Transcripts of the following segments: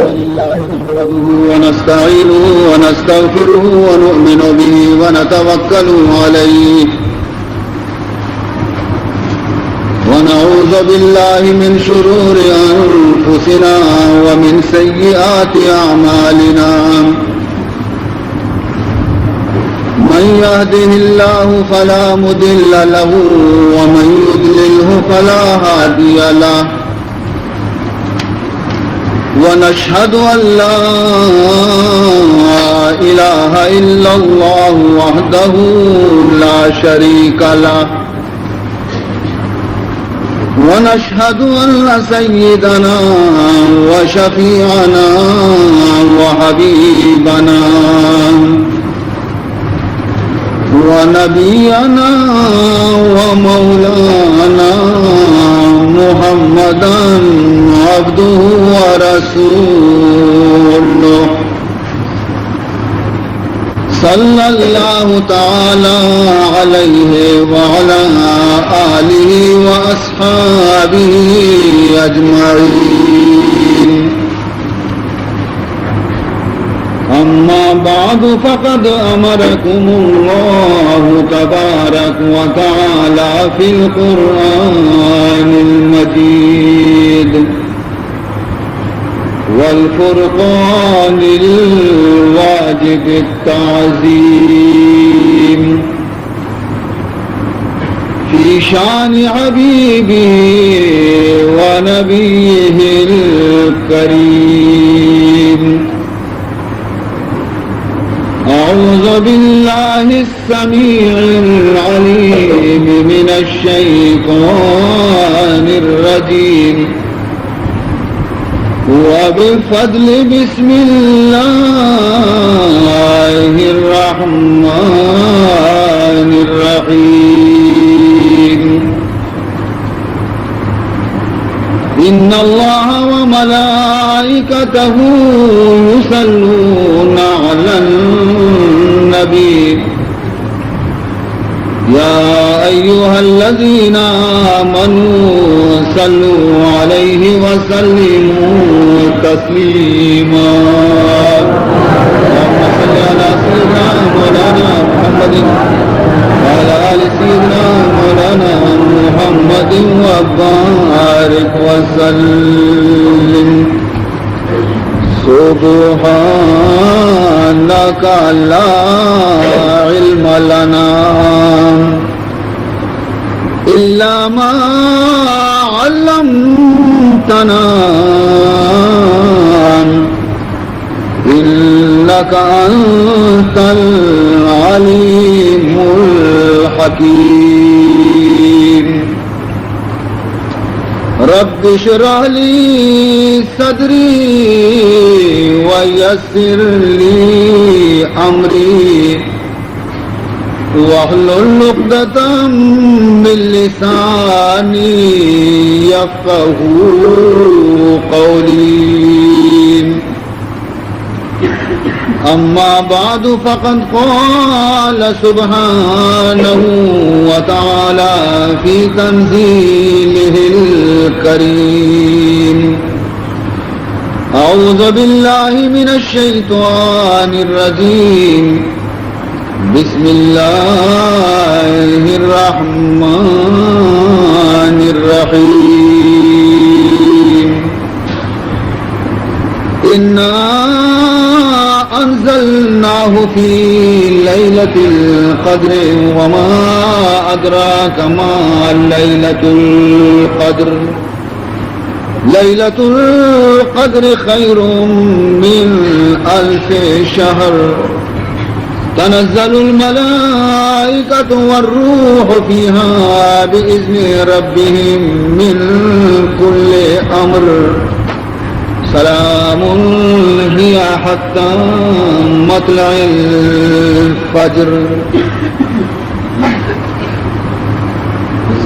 الحمد لله نحمده ونستعينه ونستغفره ونؤمن به ونتوكل عليه، ونعوذ بالله من شرور أنفسنا ومن سيئات أعمالنا. من يهده الله فلا مضل له، ومن يضلله فلا هادي له. ونشهد أن لا إله إلا الله وحده لا شريك له، ونشهد أن سيدنا وشفيعنا وحبيبنا ونبينا ومولانا محمدا عبده ورسوله، صلى الله تعالى عليه وعلى آله وأصحابه أجمعين. أما بعد، فقد أمركم الله تبارك وتعالى في القرآن المجيد والفرقان الواجب التعظيم في شان حبيبه ونبيه الكريم. أعوذ بالله السميع العليم من الشيطان الرجيم. وبفضل بسم الله الرحمن الرحيم. إن الله وملائكته يصلون على النبي، يا أيها الذين آمنوا صلوا عليه وسلموا تسليما. اللهم صل على سيدنا مولانا محمد وعلى آل سيدنا مولانا محمد وبارك وسلم. سبحانك لا علم لنا إلا ما علمتنا، إنك أنت العليم الحكيم. رب اشرح لي صدري ويسر لي أمري واحلل عقدة من لساني يفقهوا قولي. أما بعد، فقد قال سبحانه وتعالى في تنزيله الكريم: أعوذ بالله من الشيطان الرجيم. بسم الله الرحمن الرحيم. إنا أنزلناه في ليلة القدر وما أدراك ما ليلة القدر. ليلة القدر خير من ألف شهر. تنزل الملائكة والروح فيها بإذن ربهم من كل أمر. سلام هي حتى مطلع الفجر.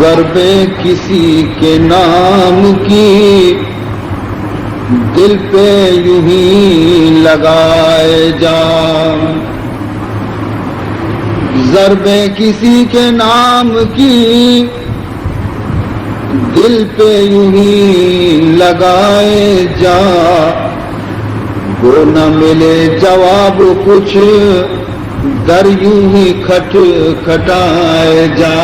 ضرب کسی کے نام کی دل پہ یوں ہی لگائے جا. ضرب کسی کے نام کی دل پہ یوں ہی لگائے جا. گو نہ ملے جواب کچھ، در یوں ہی کھٹ کھٹائے جا۔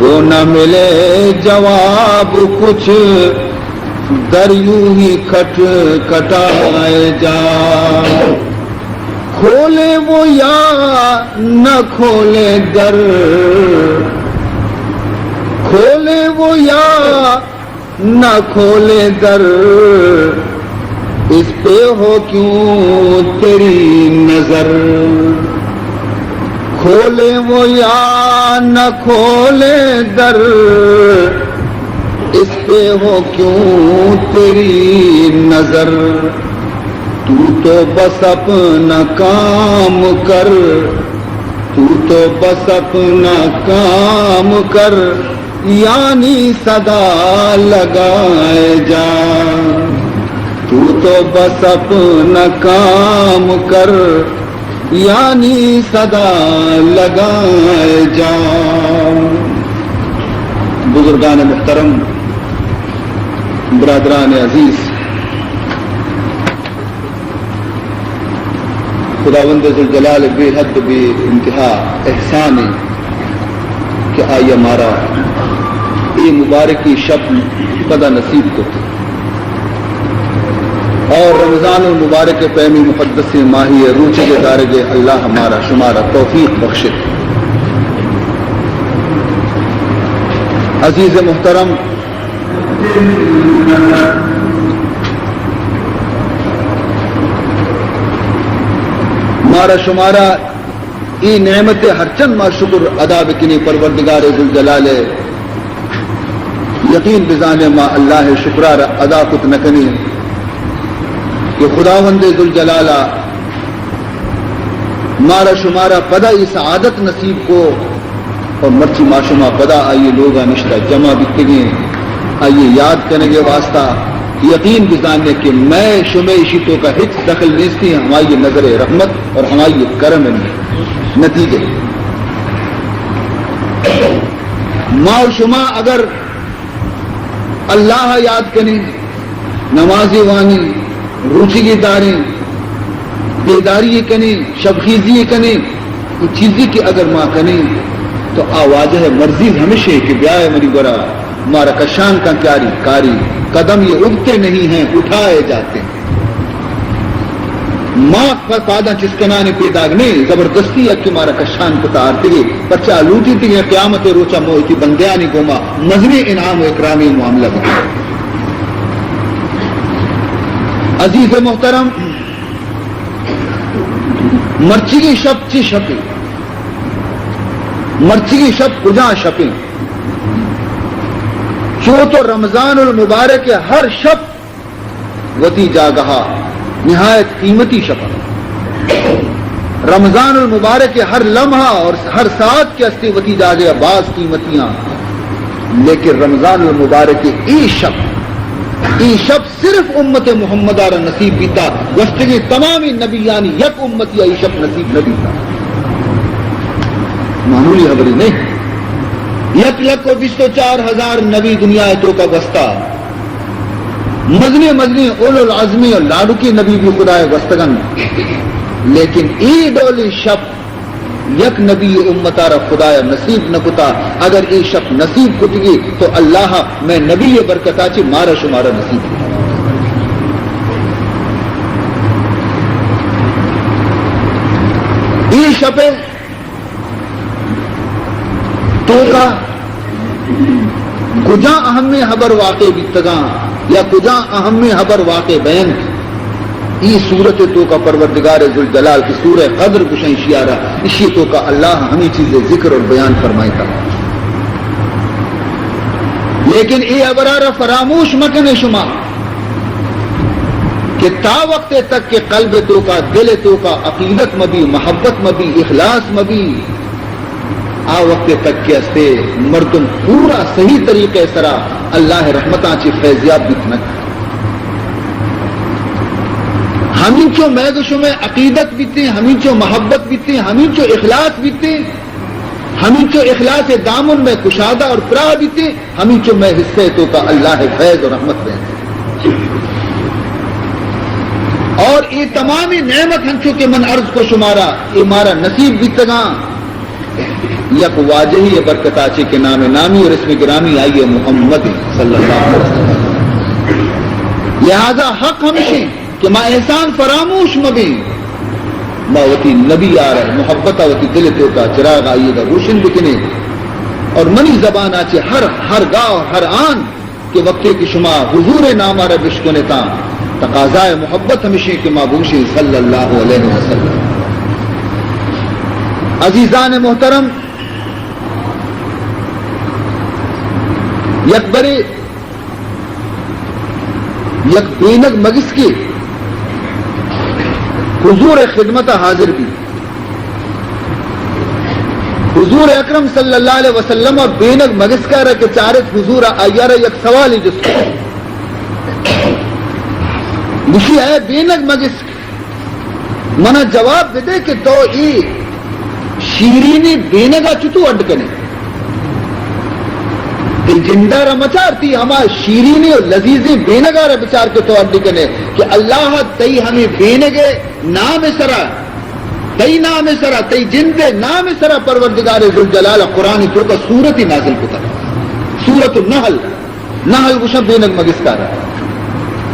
گو نہ ملے جواب کچھ، در یوں ہی کھٹ کھٹائے جا۔ کھولے وہ یا نہ کھولے در، کھولے وہ یا نہ کھولے در، اس پہ ہو کیوں تیری نظر۔ کھولے وہ یا نہ کھولے در، اس پہ ہو کیوں تیری نظر۔ تو تو بس اپنا کام کر، تو تو بس اپنا کام کر، یعنی صدا لگائے جا۔ تو تو بس اپنا کام کر، یعنی صدا لگائے جا۔ بزرگان محترم، برادران عزیز، خداوند ذوالجلال بے حد بے انتہا احسان ایں کہ آئی ءَ مارا اے مبارکیں شپ پدا نصیب کت اور رمضان المبارک ءِ پیمیں مقدسیں ماہی ءِ روچگ ءِ دارگ ءِ اللہ مارا شمارا توفیق بخشت۔ عزیز محترم، مارا شمارا اے نعمت ءِ ہرچند ما شکر ادا بکنیں پروردگار ذوالجلال ءِ، یقین بزانیں ما اللہ ءِ شکر ءَ را ادا کت نہ کنیں کہ خداوند ذوالجلال ءَ مارا شمارا پدا اے سعادت نصیب کو۔ اور مرچی ما شما پدا آئی لوگا نشتہ جمع بیتگیں، آئی یاد کنگ ءِ واسطہ۔ یقین بزانیں کہ مئے شمئے اشی توکا ہچ دخل نیستیں، ہمائی نظر رحمت اور ہمائی کرم نتیجہ۔ ما و شما اگر اللہ یاد کنیں، نمازی وانیں، روچگی داریں، بیداری کنیں، شبخیزی کنیں، اے چیزی کہ اگر ما کنیں تو آ واجہ مرضی ہمیش ایں کہ بیائے منی گورا، مارا کشان کن کاری، کاری، قدم یہ اٹھتے نہیں ہیں، اٹھائے جاتے ہیں۔ ما پہ پاداں چست کنان پیداگ نیں، زبردستی یک کہ مارا کشان کتا آرتگے، پرچا لوٹیتگیں قیامت ءِ روچا مو وتی بندیانی گوما مزنیں انعام و اکرامی معاملہ بکن۔ عزیز محترم، مرچیگیں شپ چی شپے؟ مرچیگیں شپ کجا شپے؟ چو تو رمضان المبارک ءِ ہر شپ وتی جاگہا نہایت قیمتی شپ۔ رمضان المبارک ءِ ہر لمحہ اور ہر ساعت کہ استے وتی جاگہا باز قیمتی آں، لیکن رمضان المبارک ءِ اے شپ، اے شپ صرف امت محمد ءَ را نصیب بیتا، گوستگیں تمام نبیانی یک امتی ءَ اے شپ نصیب نہ بیتا۔ معمولی خبری نہیں۔ یک لکھ و بیست و چار ہزار نبی دنیا ءِ توکا گوستا، مزنیں مزنیں اولو العزمیں و لاڈکیں نبی بھی خدا ءِ گوستگن، لیکن اے ڈولی شپ یک نبی امتا را خدایا نصیب نہ کتا۔ اگر اے شپ نصیب کتگی تو اللہ مئے نبی برکتا چہ مارا شمارا نصیب کتا۔ اے شپ توکا کجا اہمیں حبر واقع بیتگاں یا کجا اہمیں حبر واقع بینت، ای سورت توکا پروردگار ذوالجلال کہ سورہ قدر گوشن اشیارا، اشی توکا اللہ ہمیں چیز ذکر اور بیان فرمائیتا۔ لیکن اے حبرارا فراموش مکنے شما کہ تا وقت تک کہ قلب توکا، دل توکا عقیدت مبی، محبت مبی، اخلاص مبی، آ وقت تک کہ استے مردم پورا صحیح طریقے سرا اللہ رحمتاں چی فیضیاب بیت نہ۔ ہمینچو مئے گو شمئے عقیدت بیتیں، ہمینچو محبت بیتیں، ہمینچو اخلاص بیتیں، ہمینچو اخلاص دامن مئے کشادہ اور پراہ بیتیں، ہمینچو مئے حصے توکا اللہ فیض و رحمت بیت۔ اے تمامیں نعمت ہنچو کہ من عرض کو شمارا، اے مارا نصیب بیتگاں یک واجہی ءِ برکتا چے کہ نام نامی اور اسم گرامی آئی ءِ محمد صلی اللہ علیہ وسلم۔ لہذا حق ہمشیں کہ ما احسان فراموش مبیں، ما وتی نبی آرا محبت وتی دل توکا چراغ آئی دا روشن بکنیں اور منی زبانا چے ہر، ہر گاہ، ہر آن کہ وقتے کہ شما حضور نام ءَ را بشکنتاں، تقاضائے محبت ہمشیں کہ ما بگوشیں صلی اللہ علیہ وسلم۔ عزیزان محترم، یک برے یک بینگ مگسکے حضور خدمت حاضر بی۔ حضور اکرم صلی اللہ علیہ وسلم ءَ بینگ مگسکا را کہ چارت، حضور ءَ آئی ءَ را یک سوالے جست کو۔ گوشی، اے بینگ مگسک، منا جواب بدے کہ تو اے شیرینیں بینگا چتو اڈ کنے؟ تئی جندا را مچار، تئی ہما شیرینیں و لذیذیں بینگا را بچار کہ تو اڈ کنے کہ اللہ تئی ہمیں بینگ نام سرا، تئی نام سرا، تئی جند نام سرا پروردگار ذوالجلال قرآن توکا سورتی نازل کتا، سورۃ النحل۔ نحل گوشاں بینگ مگسکارا۔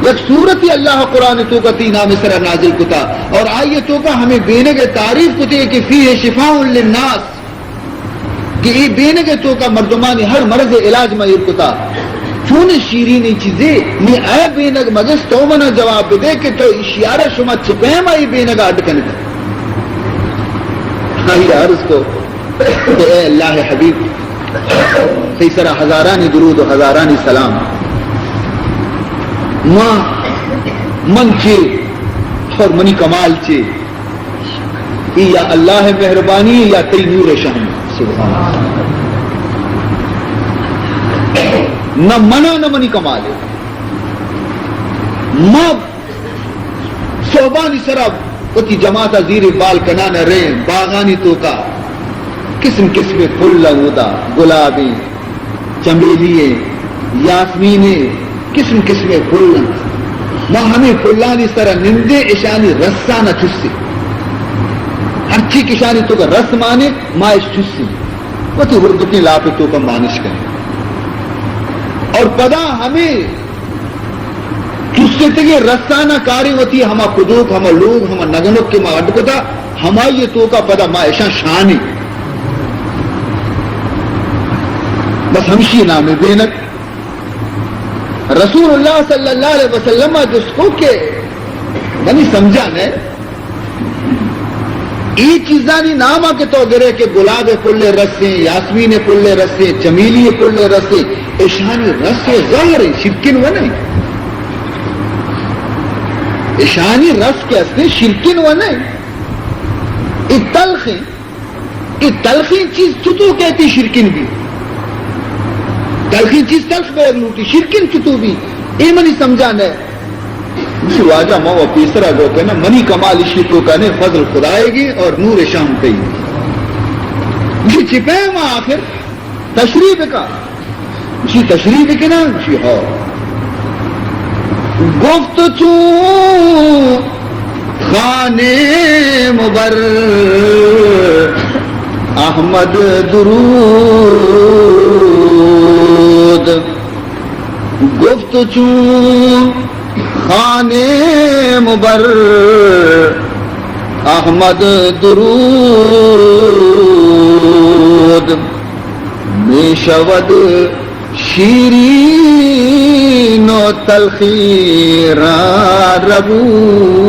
یک سورتی اللہ قرآن توکا تئی نام سرا نازل کتا اور آئی توکا ہمیں بینگ تعریف کتے کہ فیہ شفاء للناس، کہ اے بینگ توکا مردمانی ہر مرض علاج ما ایر کتا۔ چون شیرینی چیزے، نی اے بینگ مگس تو منا جواب بدے کہ تو اشیارا شما چہ پیما اے بینگ اڈ کنتا؟ آئی عرض کو کہ اے اللہ حبیب، تئی سرا ہزارانی درود و ہزارانی سلام۔ ما، من چے اور منی کمال چے؟ اے یا اللہ مہربانی یا تئی نور شان۔ سبحان اللہ۔ نہ منا نہ منی کمال۔ ما سہبانی سرا وتی جماعتا زیر بالکنان رئیں، باغانی توکا قسم قسم پھل اودا، گلابیں، چمیلی، یاسمین، قسم قسم پھل انت۔ ما ہمیں پھلانی سرا نندیں، اشانی رسانا چسیں۔ ہرچی کہ اشانی توکا رس مانے، ما اش چسیں۔ وتی ہردکیں لاپ توکا مانش کنیں۔ اور پدا ہمیں چستگیں رسانا کاریں وتی ہما کدوک، ہما لوگ، ہما نگنک کہ ما اڈ کتا، ہمائی توکا پدا ما اشاں شانیں۔ بس ہمشی نام بینگ۔ رسول اللہ صلی اللہ علیہ وسلم جست کو کہ منی سمجھا نہ اے چیزانی نام کہ تو گرے کہ گلاب پل رسیں، یاسمین پل رسیں، چمیلی پل رسیں، اشانی رس زہر ہیں، شرکن و نہیں۔ اشانی رس کہ ہستیں، شرکن و نہیں۔ اے تلخ ہیں۔ اے تلخیں چیز چتو کہتی شرکن بھی؟ تلخیں چیز تلخ بہ لوٹی، شرکن چتو بھی؟ اے منی سمجھا نہ۔ گوشی، واجہ، ما و پیسرا گو کہ نہ، منی کمال اشی توکا نہ، فضل خدائے گی اور نور شام تئی۔ گوشی، چی پیم آخر تشریح بکا۔ گوشی، تشریح بکنا؟ گوشی، ہاں۔ گفت چون خانے مبر احمد درود۔ گفت چون خانے مبر احمد درود، می‌شود شیرین و تلخی را ربود،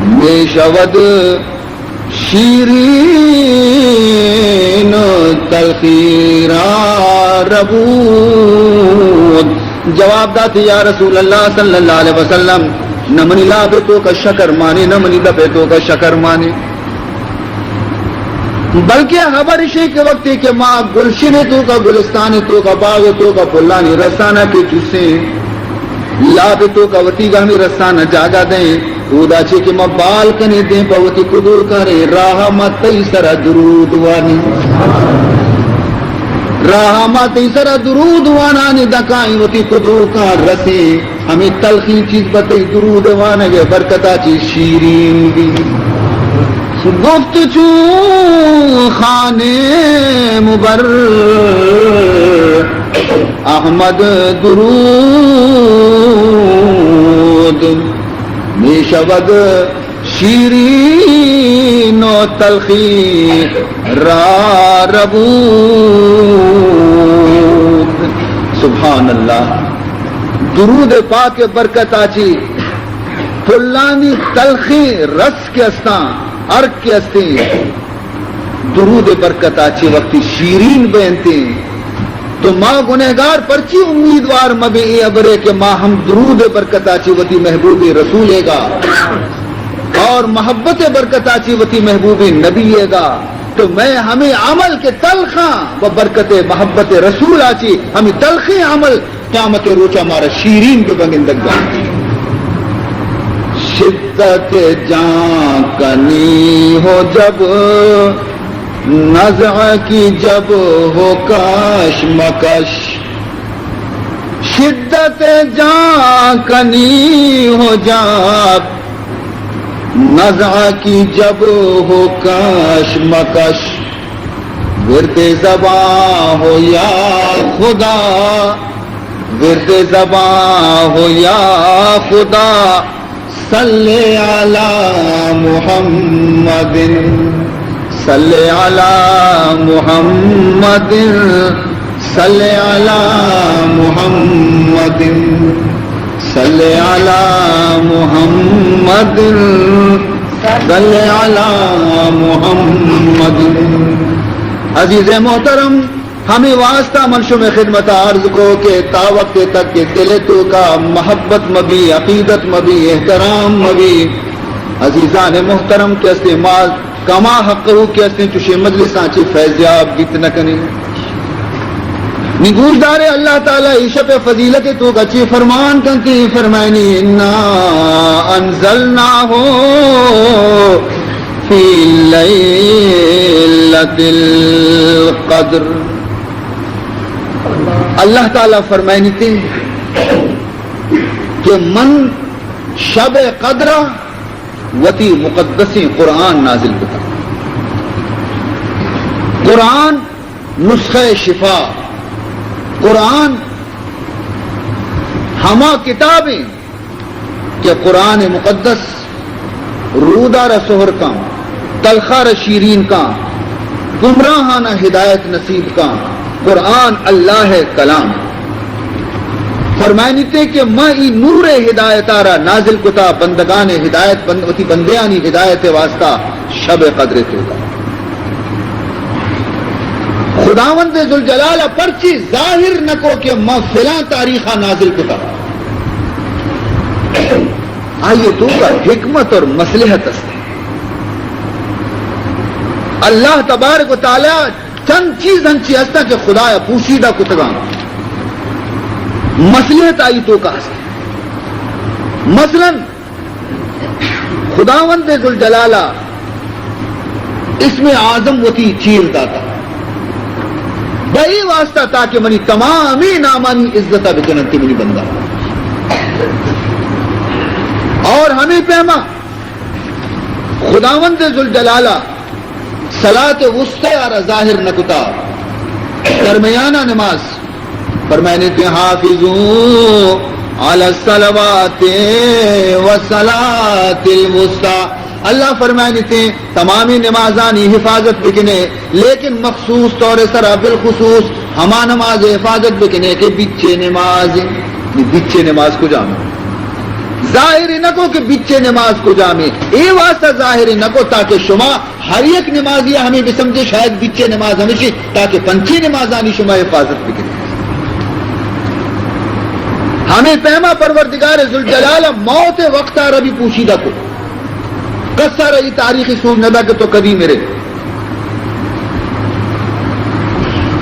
می‌شود شیرین و تلخی را ربود۔ جواب دات، یا رسول اللہ صلی اللہ علیہ وسلم، نہ منی لاب توکا شکر مانے، نہ منی دپ توکا شکر مانے۔ بلکہ خبر اشے کہ وقتے کہ ما گلشن توکا، گلستان توکا، باغ توکا پلانی رسانا کہ چوسیں، لاب توکا وتی گامی رسانا جاگہ دیں، اودا چے کہ ما بال کنیں دیں پہ وتی کدور کاریں، راہ ما تئی سرا درود وانی۔ راہ ما تئی سرا درود وانانی دکائیں وتی کدوکاں رسیں، ہمیں تلخیں چیز بہ تئی درود وانگ ء برکتا چی شیرین بی۔ گفت چون خان مبر احمد درود، می شود شیرین و تلخی را ربود۔ سبحان اللہ۔ درود پاک برکت آچی پلانی تلخیں رس کہ استاں، ارک کہ استیں، درود برکت آچی وقتی شیرین بینتیں، تو ما گنہگار پرچی امیدوار مبیں اے ہبرے کہ ما ہم درود برکت آچی وتی محبوب رسولے گا اور محبت برکت آچی وتی محبوب نبی گا، تو میں ہمیں عمل کے تلخاں و برکت محبت رسول آچی ہمیں تلخیں عمل قیامت روچا مارا شیرین بہ بگندگ بنت۔ شدت جان کنی ہو جب، نزع کی جب ہو کشمکش، شدت جان کنی ہو جب، نزع کی جب ہو کشمکش، ورد زباں ہو یا خدا، ورد زباں ہو یا خدا، صل علی محمد، صل علی محمد، صل علی محمد، صل علی محمد، صل علی محمد۔ عزیز محترم، ہمے واسطہ من شمئے خدمت ء عرض کو کہ تا وقت تک کہ دل ء توکا محبت مبی، عقیدت مبی، احترام مبی، عزیزان محترم کہ استیں ما کما حق ہو کہ استیں چوشیں مجلساں چی فیضیاب بیت نہ کنیں۔ نی گوش دارے، اللہ تعالی عشاء پہ فضیلت توکا چی فرمان کنتی، فرمائنی، انا انزلناہ فی لیلۃ القدر۔ اللہ تعالی فرمائنیتے کہ من شب قدر وتی مقدسیں قرآن نازل کتا۔ قرآن نسخہ شفا، قرآن ہما کتابیں کہ قرآن مقدس رودارا سہر کاں، تلخارا شیرین کاں، گمراہانا ہدایت نصیب کاں۔ قرآن اللہ کلام۔ فرمائنیتے کہ ما ای نور ہدایتارا نازل کتا بندگان ہدایت، بند-، وتی بندیانی ہدایت واسطہ شب قدر توکا۔ خداوند ذوالجلال پرچی ظاہر نکو کہ ما فلاں تاریخا نازل کتا۔ آئی توکا حکمت اور مصلحت است۔ اللہ تبارک و تعالی چند چیز ہنچی ہستاں کہ خدایا پوشیدہ کتگاں، مصلحت آئی توکا ہست۔ مثلاً خداوند ذوالجلال اسم اعظم وتی چیر داتا، بہ ای واسطہ تاکہ منی تمامی نامانی عزت بکنن کہ منی بندہ۔ اور ہمیں پیما خداوند ذوالجلال صلاۃ وسطی آرا ظاہر نکتا، درمیانہ نماز۔ فرمائنیتے، حافظوا علی الصلوات والصلاۃ الوسطی۔ اللہ فرمائنیتے، تمامی نمازانی حفاظت بکنے، لیکن مخصوص طور سرا بالخصوص ہما نماز حفاظت بکنے کہ بچے نماز۔ بچے نماز کجام؟ ظاہر نکو کہ بچے نماز کجام۔ اے واسطہ ظاہر نکو تاکہ شما ہر یک نمازی ہمیں بسمجھے شاید بچے نماز ہمیشی، تاکہ پنچے نمازانی شما حفاظت بکنی۔ ہمیں پیما پروردگار ذوالجلال موت وقت آرا بھی پوشیدہ کو۔ کس آرا یہ تاریخی سوچ نہ دا کہ تو کدی مرے۔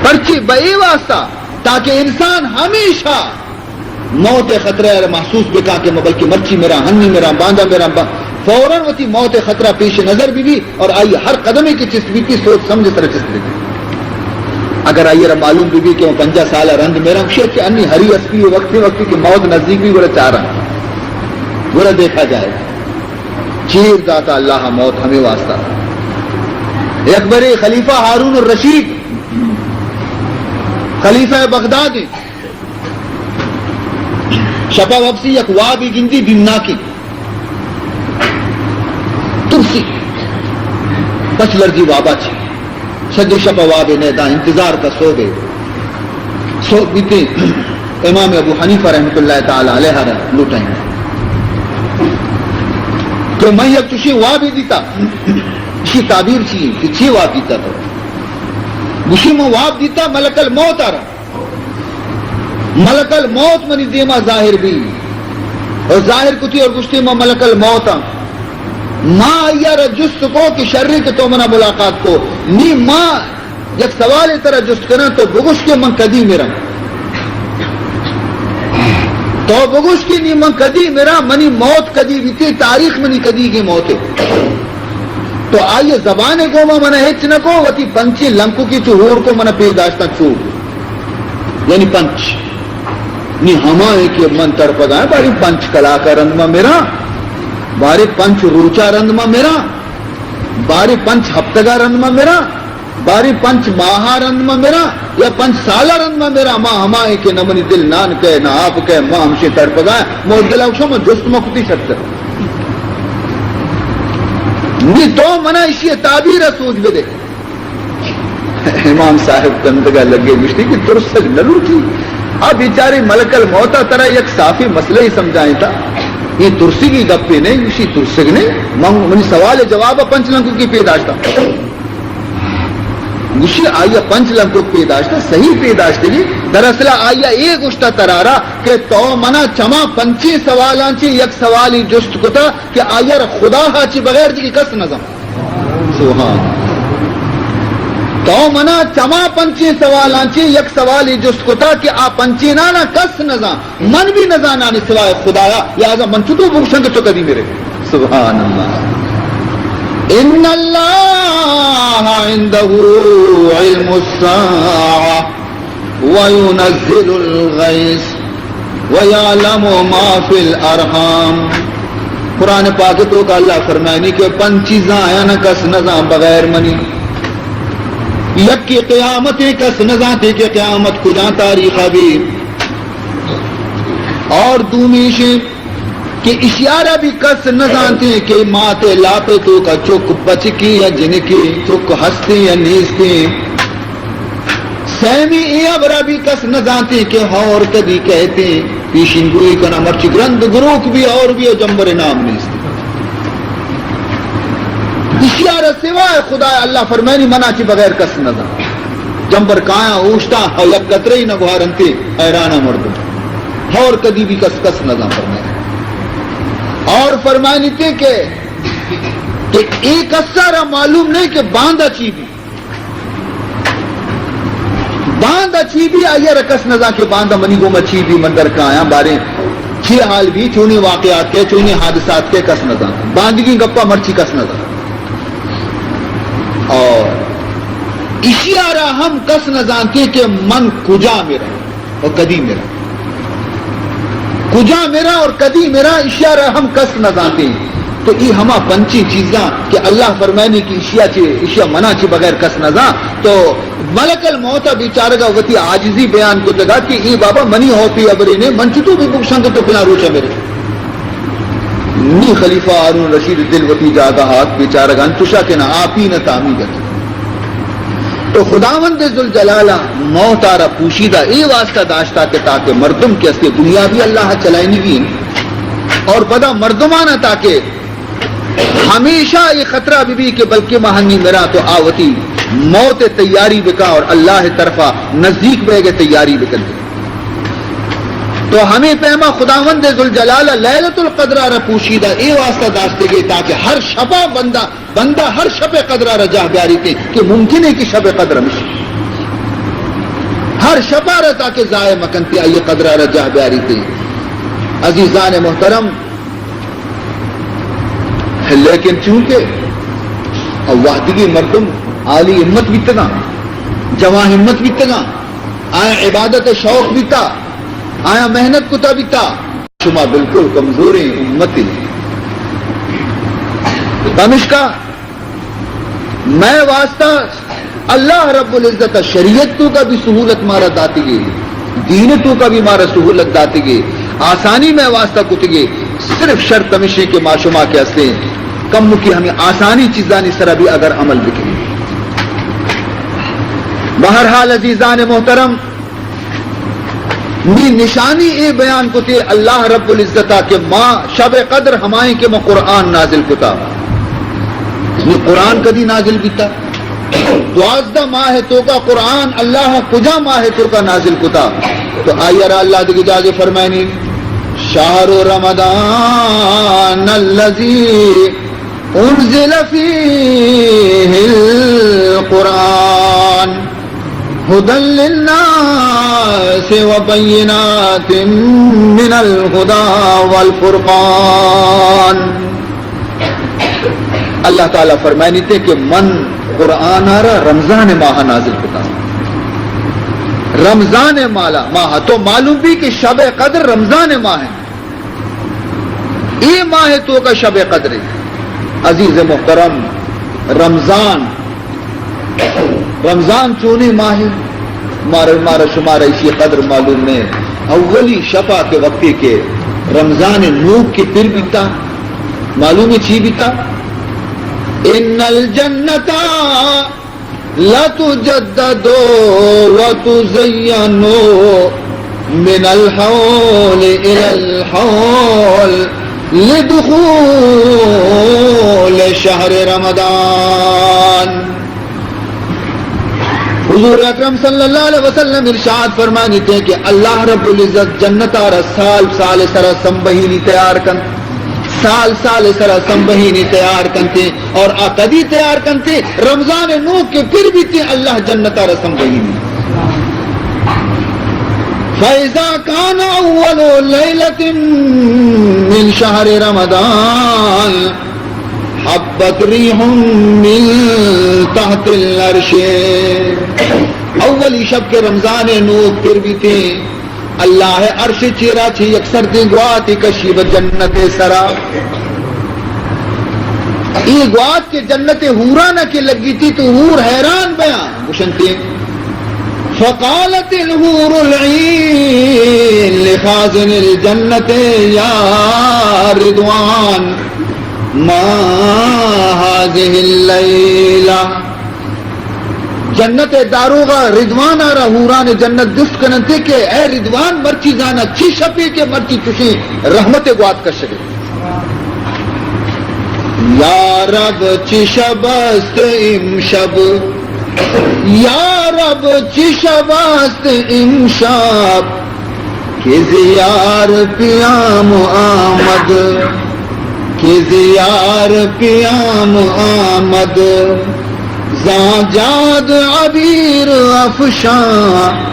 پرچی بہ اے واسطہ تاکہ انسان ہمیشہ موت ء خطرہ ء محسوس بکاں کہ من بلکہ مرچی مراں، ہنی مراں، باندا مراں، با-، فوراً وتی موت ء خطرہ پیش نظر بہ بی اور آئی ہر قدمے کہ چست بیتی سوچ سمجھ سر چست بیتی۔ اگر آئی ءَ را معلوم بہ بی کہ من پنجاہ سال ءَ رند مراں، گوشی کہ انی ہری اسپی، وقتے وقتے کہ موت نزدیک بی، گڑا چاراں، گڑا دیکھا جائے۔ چیر داتا اللہ ءَ موت ہمے واسطہ۔ یک برے خلیفہ ہارون الرشید، خلیفہ بغداد، شپا وپسی یک وابے گندی بیمناکیں۔ ترسی۔ پچ لرزی وابا چی۔ سجے شپا وابے نہ داں، انتظار کا سہبے۔ سہب بیتے، امام ابو حنیفہ رحمۃ اللہ تعالی علیہ را لوٹائیں کہ من یک چوشیں وابے دیتا۔ اشی تعبیر چی کہ چی واب دیتا تو؟ گوشی من واب دیتا ملک الموت آ را۔ ملک الموت منی دیما ظاہر بی اور ظاہر کتی اور گوشتی، ما ملک الموت ہاں۔ ما آئی ءَ را جست کو کہ شریں کہ تو منا ملاقات کو۔ نی ما یک سوالے ترا جست کناں، تو بگوش کہ من کدی مراں۔ تو بگوش کہ نی من کدی مراں، منی موت کدی بیتی، تاریخ منی کدیگیں موت ہے۔ تو آئی ءِ زبان ءِ گوما من ہچ نہ کو، وتی پنچیں لنککی چو ہور کو من پیش داشتاں چو۔ یعنی پنچ۔ نی ہما ہے کہ من تڑپگا، باری پنچ کلاک ءَ رند ما مراں، باری پنچ روچا رند ما مراں، باری پنچ ہفتگا رند ما مراں، باری پنچ ماہا رند ما مراں، یا پنچ سالا رند ما مراں، ما ہما ہے کہ نہ منی دل نان کئے، نہ آپ کئے، ما ہمشی تڑپگا، ما دل اوشم جست ما کتی شرتر۔ نی تو منا اشی تعبیر ءَ سوج بدے۔ امام صاحب کندگا لگے، گوشتی کہ ترسگ نہ لوٹی۔ آ بیچارے ملک الموت ءَ ترا یک صافیں مسئلہ ہی سمجھائیں تا۔ یہ ترسگی گپے نہیں، گوشی ترسگ نہیں۔ من، منی سوال جواب پنچ لنککی پیداشتا۔ گوشی آئی پنچ لنکک پیداشتا، صحیح پیداشتگی۔ دراصل آئی اے گوشتا ترارا کہ تو منا چما پنچیں سوالاں چی یک سوالی جست کتا کہ آئی را خدا ہا چی بغیر دیگی کس نہ زان۔ سبحان۔ تو منا چما پنچیں سوالاں چی یک سوالی جست کتا کہ آ پنچینانا کس نزان، من بھی نزانانی سوائے خدایا، لہذا من چطور بگوشاں کہ تو کدی مرے؟ سبحان اللہ۔ ان اللہ عندہ علم الساعة وینزل الغیث ویعلم ما فی الارحام۔ قرآن پاک تو کا اللہ فرمائنی کہ پنچ چیزاں آیا نہ کس نزان بغیر منی۔ یک کی قیامت کس نزانتے کہ قیامت کجا تاریخ بھی۔ اور دومیش کہ اشیارا بھی کس نزانتے کہ مات لاپ تو کا چک بچکی یا جنکی، چک ہستے یا نیستے۔ سیمی اے ہبرا بھی کس نزانتے کہ ہور کدی کہتے۔ پیشین گوئی کنا مرچی گرند گروک بھی اور بھی جمبر نام نیست۔ اشیارا سوائے خدا اللہ فرمائنی منا چی بغیر کس نزان۔ جمبر کایاں اوشتاں، ہو یک قطرے نہ گوارنتے، حیران مردم۔ ہور کدی بھی کس کس نزان فرمائنی۔ اور فرمائنی تے کہ، کہ اے کسارا معلوم نہیں کہ باندا چی بھی۔ باندا چی بھی آئی را کس نزان کہ باندا منی گوما چی بھی من در کایاں باریں چی حال بھی، چونی واقعات کے، چونی حادثات کے کس نزان۔ باندگی گپا مرچی کس نزان۔ اور اشیارا ہم کس نزانتے کہ من کجا میرا اور کدی میرا۔ کجا میرا اور کدی میرا، اشیا را ہم کس نہ زانتے۔ تو ای ہما پنچیں چیزاں کہ اللہ فرمائنی کہ اشیا چے، اشیا منا چے بغیر کس نہ زان۔ تو ملک الموت بیچارگا وتی عاجزی بیان کتگا کہ ای بابا منی ہوپی ابرے نے، من چتو بھی بکشاں کہ تو پنا روچا میرے۔ نی خلیفہ ہارون رشید دل وتی جاگہ ہات، بیچارگا انچوشا کہ نہ آپی نہ تامی گت۔ تو خداوند ذوالجلال ء موت ء را پوشیدہ اے واسطہ داشتا کہ تاکہ مردم کہ استے دنیا بھی اللہ ء چلائینگی انت اور پدا مردمان ء تاکہ ہمیشہ اے خطرہ بہ بی کہ بلکہ ما ہنی مراں تو آ وتی موت ء تیاری بکا اور اللہ ء طرفا نزدیک بیگ ء تیاری بکن۔ تو ہمے پیما خداوند ذوالجلال ء لیلۃ القدر ء را پوشیدہ اے واسطہ داشتگے تاکہ ہر شپا بندہ بندہ ہر شپ قدر ء را جاہ بیاریتے کہ ممکن ہے کہ شپ قدر ہمیش ہر شپ ء را تاکہ ضائع مکنتے، آئی قدر ء را جاہ بیاریتے۔ عزیزان محترم، لیکن چونکہ وہدگی مردم عالی ہمت بیتگاں، جوان ہمت بیتگاں، آیاں عبادت ءِ شوق بیتا، آیاں محنت کتا بیتا۔ شما بالکل کمزوریں امتے۔ پمشکا مئے واسطہ اللہ رب العزت ءَ شریعت توکا بھی سہولت مارا داتگے، دین توکا بھی مارا سہولت داتگے، آسانی مئے واسطہ کتگے۔ صرف شرط ہمیشی کہ ما شما کہ ہستیں کمکی ہمیں آسانی چیزانی سرا بھی اگر عمل بکنیں۔ بہرحال عزیزان محترم، نی نشانی اے بیان کتے اللہ رب العزت ءَ کہ ما شب قدر ہمائیں کہ ما قرآن نازل کتا۔ نی قرآن کدی نازل بیتا؟ دوازدہ ماہ توکا قرآن اللہ کجا ماہ توکا نازل کتا؟ تو آئی را اللہ دگہ جاگے فرمائنی، شہر رمضان الذی انزل فیہ القرآن ہدی للناس و بینات من الہدی والفرقان۔ اللہ تعالی فرمائنیتے کہ من قرآن ءَ را رمضان ماہ نازل کتا۔ رمضان مالا، ماہ تو معلوم بھی کہ شب قدر رمضان ماہ ہے۔ اے ماہ توکا شب قدر ہے۔ عزیز محترم، رمضان، رمضان چونیں ماہ ہے؟ مارا، مارا شمارا اسی قدر معلوم نہیں۔ اولی شپا کے وقتی کے رمضان نوک کے پر بیتا، معلوم ہے چی بیتا؟ ان الجنت لتجدد وتزین من الحول الی الحول لدخول شہر رمضان۔ حضور اکرم صلی اللہ علیہ وسلم ارشاد فرمانیتے کہ اللہ رب العزت جنت ءَ را سال سال سرا سمبہینی تیار کن۔ سال سال سرا سمبہینی تیار کنتے، اور آ کدی تیار کنتے؟ رمضان نوک کے پر بیتے اللہ جنت ءَ را سمبہینی۔ فَإِذَا كَانَ أَوَّلُ لَيْلَةٍ مِنْ شَهْرِ رَمَضَانَ هَبَّتْ رِيحٌ مِنْ تَحْتِ الْعَرْشِ۔ اولی شپ کے رمضان نوک پر بیتے، اللہ عرش چیرا چہ یک سردیں گواتے کشی بہ جنت سرا۔ اے گوات کہ جنت حوران کہ لگیتی تو حور حیران بیاں، گشنتے، فقالت الحور العین لخازن الجنت یا رضوان ما هذه اللیلہ۔ جنت ءِ داروغ ءَ رضوان ءَ را حوران جنت جست کننتے کہ اے رضوان، مرچی زاناں چی شپے کہ مرچی چشیں رحمت ءِ گوات کشگے؟ یا رب چی شب است امشب، یا رب چی شب است امشب، کہ ز یار پیام آمد، کہ ز یار پیام آمد، زان جاد عبیر افشان،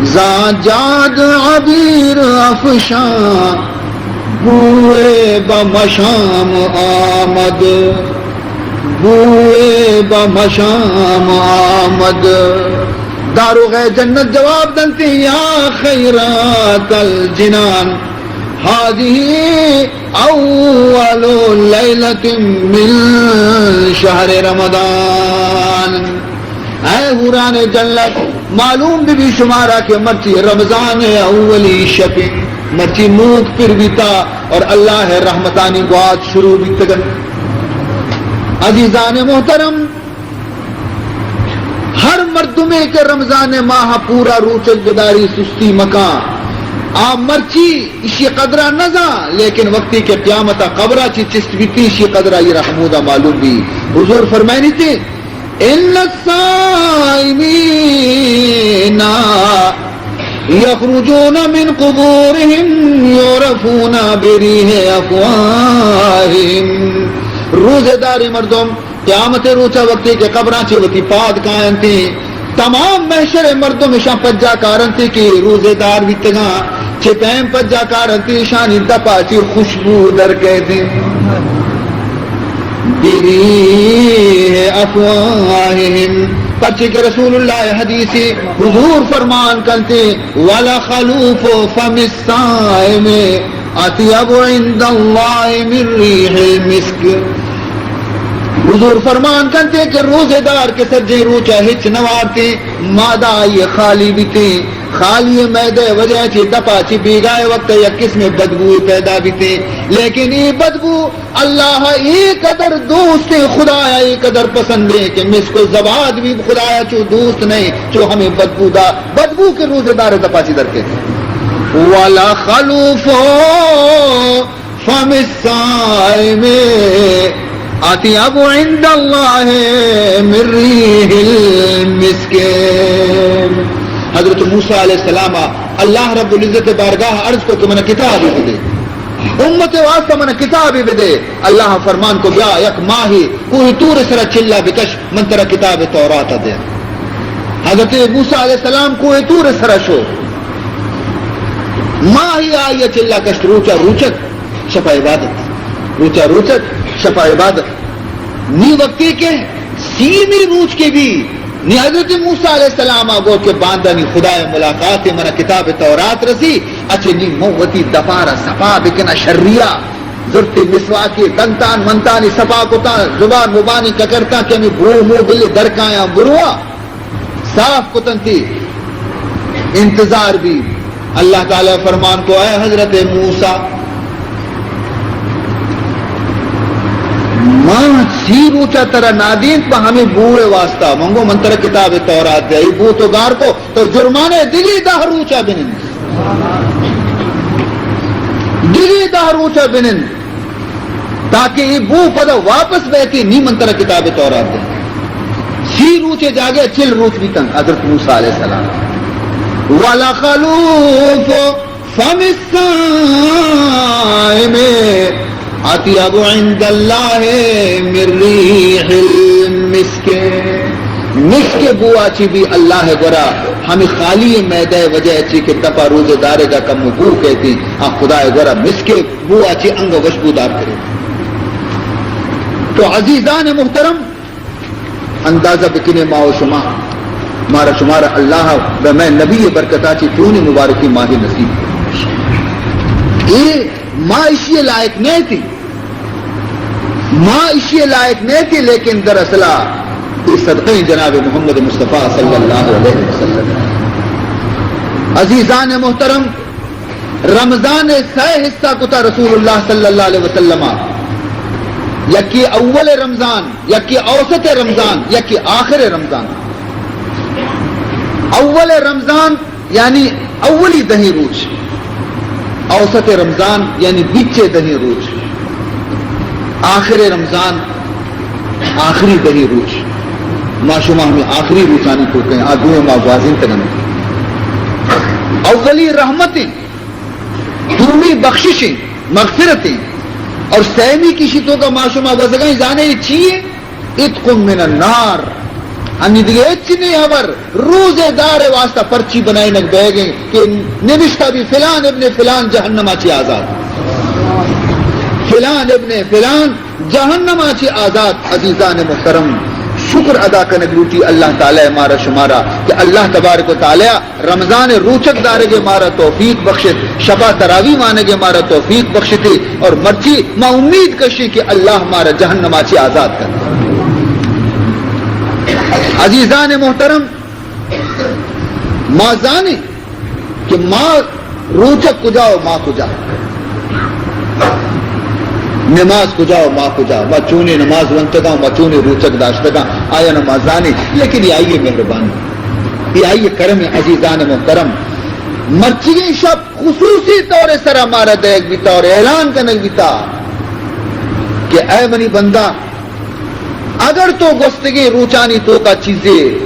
زان جاد عبیر افشان، بوئے بہ مشام آمد، بوئے بہ مشام آمد۔ داروغ جنت جواب دنتے، یا خیرات الجنان، هذه اول لیلة من شهر رمضان۔ اے حوران جنت، معلوم بہ بی شمارا کہ مرچی رمضان اولی شپ، مرچی نوک پر بیتا اور اللہ رحمتانی گوات شروع بیتگن۔ عزیزان محترم، ہر مردمے کہ رمضان ماہ پورا روچگ بداری، سستی مکاں، آ مرچی اشی قدرا نزاں، لیکن وقتی کہ قیامتا قبرا چی چست بیتی، اشی قدرا یہ رحمودا معلوم بی۔ حضور فرمائنیتے، ان الصائمین یخرجون من قبورهم یعرفون بریح افواههم۔ روزے داریں مردم قیامت روچا وقتی کہ قبراں چہ وتی پاد کاینتی، تمام محشر مردم اشاں پجا کارنتی کہ روزے دار بیتگاں، چہ پیم پجا کارنتی، اشانی دپا چہ خوشبو در کیتی۔ بریح افواههم، پرچے کہ رسول اللہ حدیث، حضور فرمان کنتے، "ولخلوف فم الصائم اطیب عند اللہ من ریح المسک"۔ حضور فرمان کنتے کہ روزے دار کہ سجیں روچا ہچ نہ وارتے، معدہ آئی خالی بیتے، خالی معدہ وجہ چہ دپا چہ بیگاہ وقت یک قسم بدبو پیدا بیتے، لیکن اے بدبو اللہ اے قدر دوست ہیں، خدایا اے قدر پسند ہیں کہ مسک و زباد بھی خدایا چو دوست نہیں، چو ہمیں بدبو دا، بدبو کے روزے دار دپا چی در کے۔ "ولخلوف فم الصائم اطیب عند اللہ من ریح المسک"۔ حضرت موسیٰ علیہ السلام اللہ رب العزت بارگاہ عرض کو کہ من کتاب دے۔ امت واسطہ من کتابے بدے۔ اللہ فرمان کو، بیا یک ماہے کوہ طور سرا چلا بکش، من ترا کتاب تورات دے۔ حضرت موسیٰ علیہ السلام کوہ طور سرا شو، ماہے آئی چلا کشت، روچا روچگ، شپا عبادت، روچا روچگ، شپا عبادت۔ نی وقتی کہ سیمی روچ کے بھی نی حضرت موسیٰ علیہ السلام آ گو کہ باندانی خدای ملاقات، من کتاب تورات رسی، اچھے نی من وتی دپارا صفا بکنا شریا، زرتی مسواکی دنتان منتانی صفا کتا، زبان مبانی ککرتا کہ ہمیں بو مو بلی درکایاں بروا، صاف کتنتی انتظار بھی۔ اللہ تعالی فرمان کو، اے حضرت موسیٰ، ما سی روچا ترا نادینت پہ ہمیں بوئے واسطہ، منگو من ترا کتاب تورات دے، ای بو تو گار کو، تو جرمانے دگی دہ روچا بنند، دگی دہ روچا بنند، تاکہ ای بو پدا واپس بیتی، نی من ترا کتاب تورات دے۔ سی روچے جاگے چل روچ بیتن حضرت موسیٰ علیہ السلام۔ ولخلوف فم الصائم اطیب عند اللہ من ریح المسک۔ مسک بوا چی بھی اللہ گورا ہمیں خالی معدہ وجہ چی کہ دپا روزے دارے گا کم بو کہتی، آ خدا گورا مسک بوا چی انگ وشبودار کرے۔ تو عزیزان محترم، اندازہ بکنے ما و شما، مارا شمارا اللہ بہ مئے نبی برکتا چی چونی مبارکی ماہی نصیب۔ اے ما اشی لائق نہ تھی، ما اشی لائق نہ تھی، لیکن دراصل اے صدقہ جناب محمد مصطفیٰ صلی اللہ علیہ وسلم۔ عزیزان محترم، رمضان سہ حصہ کتا رسول اللہ صلی اللہ علیہ وسلم۔ یکی اول رمضان، یکی اوسط رمضان، یکی آخر رمضان۔ اول رمضان یعنی اولی دہیں روچ، اوسط رمضان یعنی بیچے دہیں روچ، آخر رمضان آخری دہیں روچ۔ ما شما ہمیں آخری روچانی توکیں، آ دوئیں ما گوازینتگن۔ اولی رحمتیں، دومی بخششیں، مغفرتیں، اور سیمی کشی توکا ما شما گوزگائیں، زانے چیئے؟ عتق من النار۔ انی دیگہ ہچ نہیں خبر، روزے دار واسطہ پرچی بنائینگ بیگیں کہ نبشتہ بھی فلان ابن فلان جہنما چی آزاد، فلان ابن فلان جہنما چی آزاد۔ عزیزان محترم، شکر ادا کنگ لوٹی اللہ تعالی مارا شمارا کہ اللہ تبارک و تعالی رمضان روچگ دارگے مارا توفیق بخشت، شپا تراوی وانگے مارا توفیق بخشتے، اور مرچی ما امید کشیں کہ اللہ مارا جہنما چی آزاد کن۔ عزیزان محترم، ما زانیں کہ ما روچگ کجا و ما کجا، نماز کجا و ما کجا، ما چونیں نماز ونتگاں، ما چونیں روچگ داشتگاں، آیا نہ ما زانیں، لیکن یہ آئیے مہربانی، یہ آئیے کرم۔ عزیزان محترم، مرچیگیں شپ خصوصی طور سرا مارا دیگ بیتا اور اعلان کنگ بیتا کہ اے منی بندہ، اگر تو گوستگیں روچانی توکا چیزے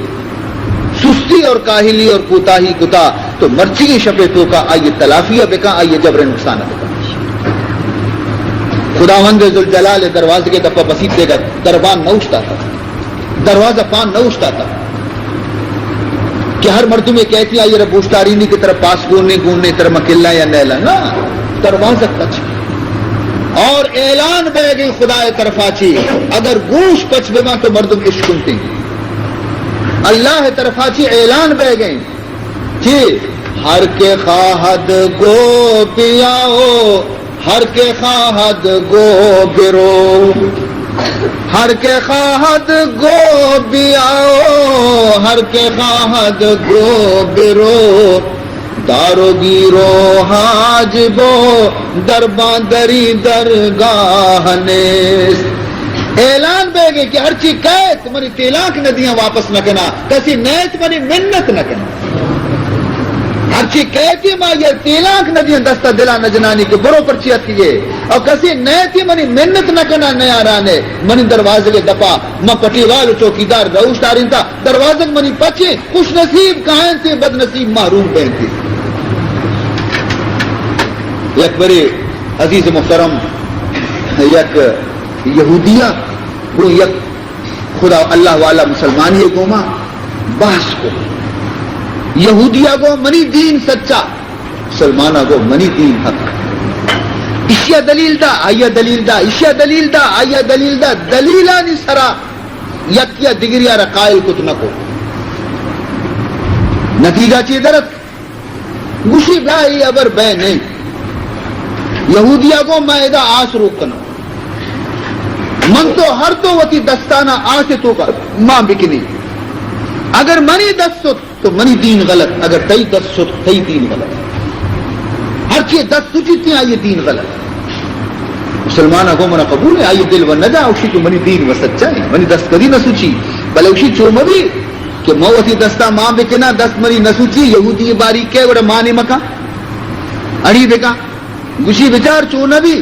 سستی اور کاہلی اور کوتاہی کتا، تو مرچیگیں شپے توکا آئیے تلافی بکن، آئیے جبر نقصان بکن۔ خداوند ذوالجلال دروازے کے دپا بسیت دے گا، دربان نہ اوشتاتا، دروازہ پان نہ اوشتاتا کہ ہر مردمے کہتی آئی را بوشتارینی کہ ترا پاس گون نے، گون نے، ترا مکلا یا نیلا، نا، دروازہ پچ۔ اور اعلان بہ گئی خدا طرفا چی، اگر گوش پچ بباں تو مردم اشکنتیں۔ اللہ ءِ طرفا چی اعلان بیگ ءَ اِنت کہ ہر کہ خواہد گو بیاؤ، ہر کہ خواہد گو برو، ہر کہ خواہد گو بیاؤ، ہر کہ خواہد گو برو، دار و گیر و حاجب و درباں دری درگاہ نیست۔ اعلان بیگ ءَ کہ ہرچی کئیت منی تیلانک نہ دیاں واپس نہ کناں، کسی نیت منی منت نہ کناں۔ ہرچی کئیتی ما یہ تیلانک نہ دیاں دستا دلا نہ جنانی کہ برو پرچی اتکگے، اور کسی نیتی منی منت نہ کناں نیارانے، منی دروازگ ءِ دپا ما پٹیوال و چوکیدار روشتارینتا، دروازگ منی پچیں، خوش نصیب کاینت، بد نصیب محروم بینت۔ یک برے عزیز محترم، یک یہودیہ گوں یک خدا اللہ والا مسلمانی گوما بحث کو۔ یہودیا گو منی دین سچا، مسلمانا گو منی دین حق۔ اشیا دلیل دا، آیا دلیل دا، اشیا دلیل دا، آیا دلیل دا، دلیلانی سرا یکیا دگریا را قائل کت نہ کو۔ نتیجہ چی درت؟ گوشی، بیا اے ہبر بہ نئیں۔ یہودیا گو، من ادا آس روک کناں۔ من تو ہر دو وتی دستانا آس توکا مان بکنیں۔ اگر منی دست شت تو منی دین غلط، اگر تئی دست شت تئی دین غلط۔ ہرچی دست سچیت آئی دین غلط۔ مسلمان گو، منا قبول ایں، آئی دل و ندا، اوشی کہ منی دین و سچا ایں، منی دست کدی نہ سچی۔ بلے اوشی چو مبی کہ من وتی دستا مان بکناں، دست منی نہ سچی، یہودی باری کئے وڑا مانے مکاں، اڑی بکاں۔ گوشی، بچار چو نبی،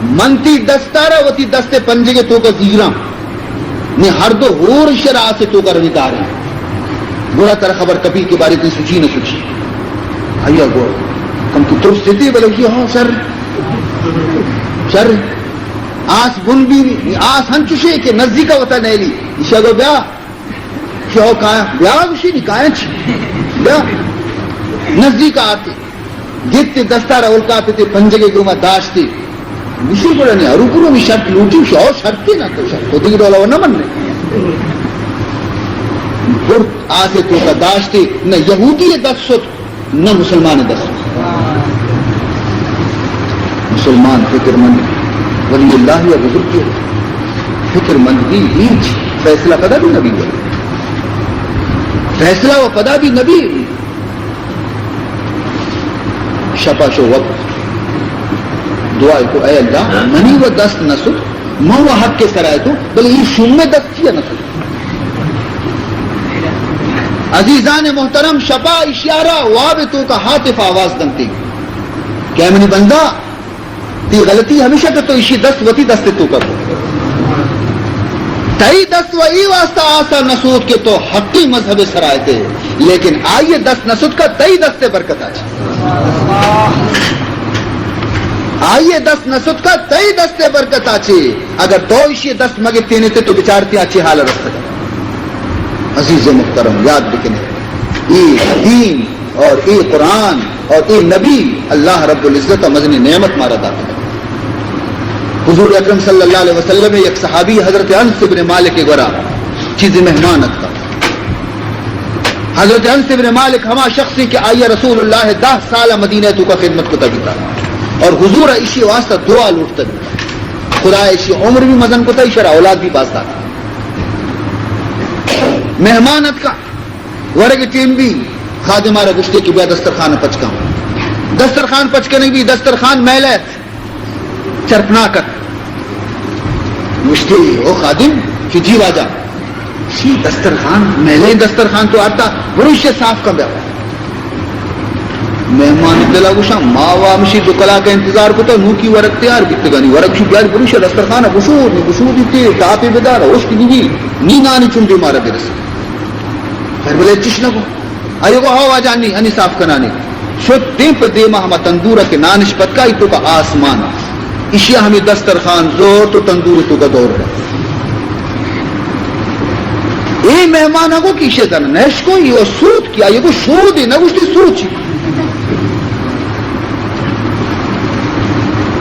من تئی دستارا وتی دست پنجگے توکا زیراں، نی ہر دو ہور شر آسے توکا روی داریں۔ گڑا ترا خبر کپی کہ باری تئی سچی نہ سچی۔ آیا گو کم تو ترس دیتی، بلے گوشی، ہاں شر، شر۔ آس بن بی، آس ہنچوشے کہ نزدیکا وتا نیلی۔ ایشا گو بیا، شو کایا، بیا گوشی نی کایا چی؟ بیا۔ نزدیک آتے۔ گیتے دستارا اولکاتے، پنجگے گوما داشتے۔ گوشی گڑا نی، ہرو پرو نی شرط لوٹی، شو شرطے نہ تو شرط۔ تو دیگه ڈولا و نہ من نے۔ برت آسے توکا داشتے، نہ یہودی دست شت، نہ مسلمان دست۔ مسلمان فکر مند، ولی اللہ یا بزرگی فکر مند بی، ہیچ فیصلہ پدا بی نبی۔ فیصلہ و پدا بی نبی۔ شپا شو وقت دعا کو، اے اللہ، منی و دست نہ شت، من و حق کے سرائے تو، بلے یہ شوم دست چیا نہ شت۔ عزیزان محترم، شپا اشیارا واب توکا ہاتف آواز دنتے کہ اے منی بندہ، تئی غلطی ہمیشہ کہ تو اشی دست وتی دست توکا کو۔ تئی دست و ای واسطہ آسا نہ شت کہ تو حقی مذہب سرائے تے، لیکن آئی دست نہ شت کا تئی دست برکت آچی۔ آئی دست نہ شت کا تئی دست برکت آچی۔ اگر تو اشی دست مگتینے تے تو بچارتی آچی حال رستگا۔ عزیز محترم، یاد بکنے، اے دین اور اے قرآن اور اے نبی اللہ رب العزت مزنی نعمت مارا داتا۔ حضور اکرم صلی اللہ علیہ وسلم یک صحابی حضرت انس ابن مالک گورا چیزی مہمان اتکا۔ حضرت انس ابن مالک ہما شخصی کہ آئی رسول اللہ دہ سال مدینہ توکا خدمت کتا بیتا اور حضور اشی واسطہ دعا لوٹتا بیتا۔ خدا اشی عمر بھی مزن کتا، اشرا اولاد بھی باز داتا۔ مہمان اتکا، ورگ ٹیم بی، خادم آرا گوشتے کہ بیا دسترخوان پچ کن۔ دسترخوان پچ کنگ بی، دسترخوان میلہ ات، چرپناک ات۔ گوشتے، او خادم، کہ جی واجہ، شی دسترخوان، میلہ دسترخوان تو آتا، برو اشی صاف کن بیا۔ مہمان دلا گوشاں، ما وا ہمشی دو کلاک انتظار کتا، نوکی ورگ تیار بیتگانی، ورگ شو بیار برو اشی دسترخوان بشود، نی بشودی تے، ٹاپے بدار، ہشک بی بی، نی نانی چنڈے مارا برسے۔ خیر بلے چش نہ گو۔ آئی گو، ہو واجہ، انی، انی صاف کنانی۔ شد دیم پہ دیما ہما تندورا کہ نانش پتکا، ای توکا آسمان۔ اشیا ہمیں دسترخوان زور تو تندور توکا دور رہا۔ اے مہمان گو کہ اشیا دن نش کو، یہ سوت کیا، یہ گو شود نہ گوشتی سوچی۔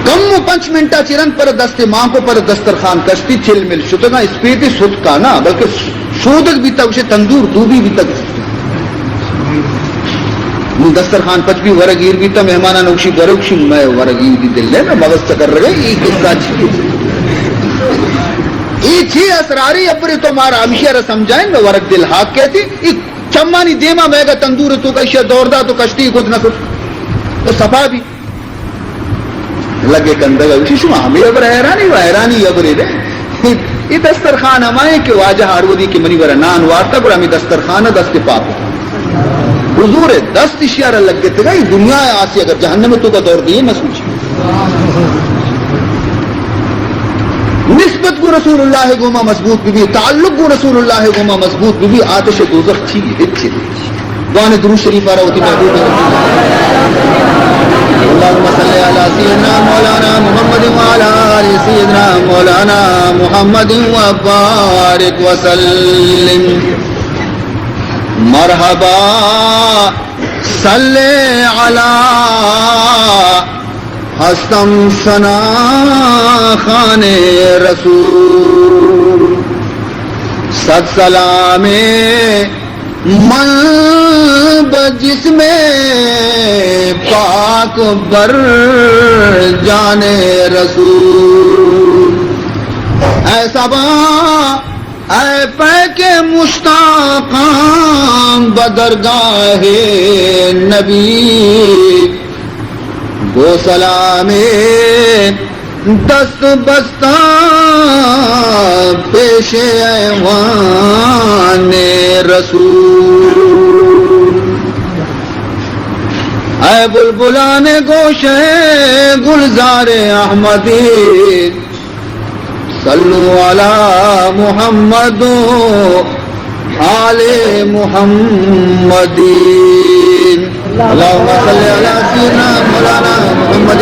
کم و پنچ منٹا چرن پر دست ماں کو پر دسترخوان کشتی چل مل شتگا اسپیتی ستکا نہ، بلکہ سودگ بیتگ، گوشے تندور دوبی بیتگ۔ نوں دسترخوان پچ بی، ورگ ایر بیتگ، مہماناں گوشی ورگ، گوشی مئے ورگ ایر بی دل نہ، مغز چکر رگے، اے قصہ چی؟ اے چی اسراری ابرے تو مارا ہمشی را سمجھائیں، مئے ورگ دل ہاک کہتی، اے چمانی دیما مئے گا تندور تو کشیا دور دا تو کشتی کت نہ کت۔ تو صفا بی۔ لگے کندگ ءَ گوشی، شما ہمے ہبر حیرانی و حیرانی ہبرے دے۔ اے دسترخوان ہمائیں کہ واجہ ہر وھدی کہ منی ورا نان وارتا، گڑا ہمے دسترخوان ءَ دست پاک۔ حضور ءِ دست اشیارا لگتگا، اے دنیا ءَ آسی اگر جہنم ءِ توکا دور دیے نہ سوچی۔ نسبت گوں رسول اللہ ءِ گوما مضبوط بی، تعلق گوں رسول اللہ ءِ گوما مضبوط بی، آتش دوزخ چی؟ ہچ چی۔ دعا نے درود شریف آرا وتی محبوب۔ اللهم صل على سيدنا مولانا محمد وعلى آل سيدنا مولانا محمد وبارك وسلم۔ مرحبا، صل على ہستم ثنا خان رسول۔ صد سلام من بہ جسم پاک بر جان رسول۔ اے صبا، اے پہ کہ مشتاقاں بہ درگاہ نبی، گو سلام دست بستاں پیش ایوان رسول۔ اے بلبلان گوشے گلزار احمدی، صلوا علی محمد و آل محمد۔ اللهم صل على سيدنا مولانا محمد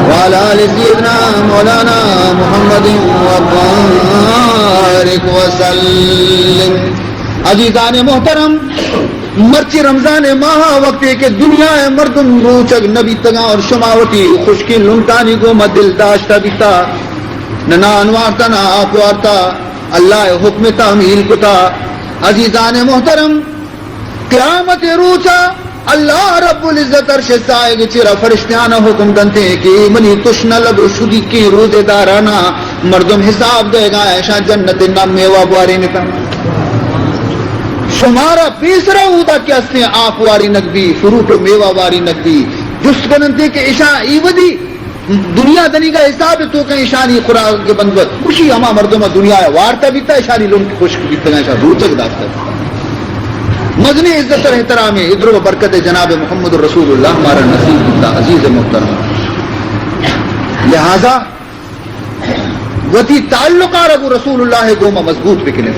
وعلى آل سيدنا مولانا محمد وبارك وسلم۔ عزیزان محترم، مرچی رمضان ماہ وقتے کہ دنیا ءِ مردم روچگ نہ بیتگاں اور شما وتی خشکیں لنٹانی گوما دل داشتہ بیتا، نہ نان وارتا، نہ آپ وارتا، اللہ ءِ حکم ءِ تعمیل کتا۔ عزیزان محترم، قیامت ءِ روچا اللہ رب العزت عرش ءِ سائگ ءِ چیرا فرشتیانا حکم دنتے کہ اے منی تشنہ لب ءُ شدیکیں روزے دارانا مردم حساب دئیگا، اشاں جنت ءِ نام میوہ بوارینتا۔ شمارا پیسرا اودا کہ استیں آپ وارینگ بی، فروٹ ءُ میوہ وارینگ بی، جست کننتے کہ اشاں اے وھدی دنیا دنیگا حساب ءِ توکا اشانی خوراک ءِ بندوبست، گوشی ہما مردم دنیا ءَ وارتا بیتا، اشانی لنٹ خشک بیتگاں، اشاں روچگ داشتگ۔ مزنیں عزت اور احترام ءِ، ادرو برکت جناب محمد رسول اللہ مارا نصیب بیتا، عزیز محترم۔ لہذا وتی تعلق آرا گوں رسول اللہ ءِ گوما مضبوط بکنیت۔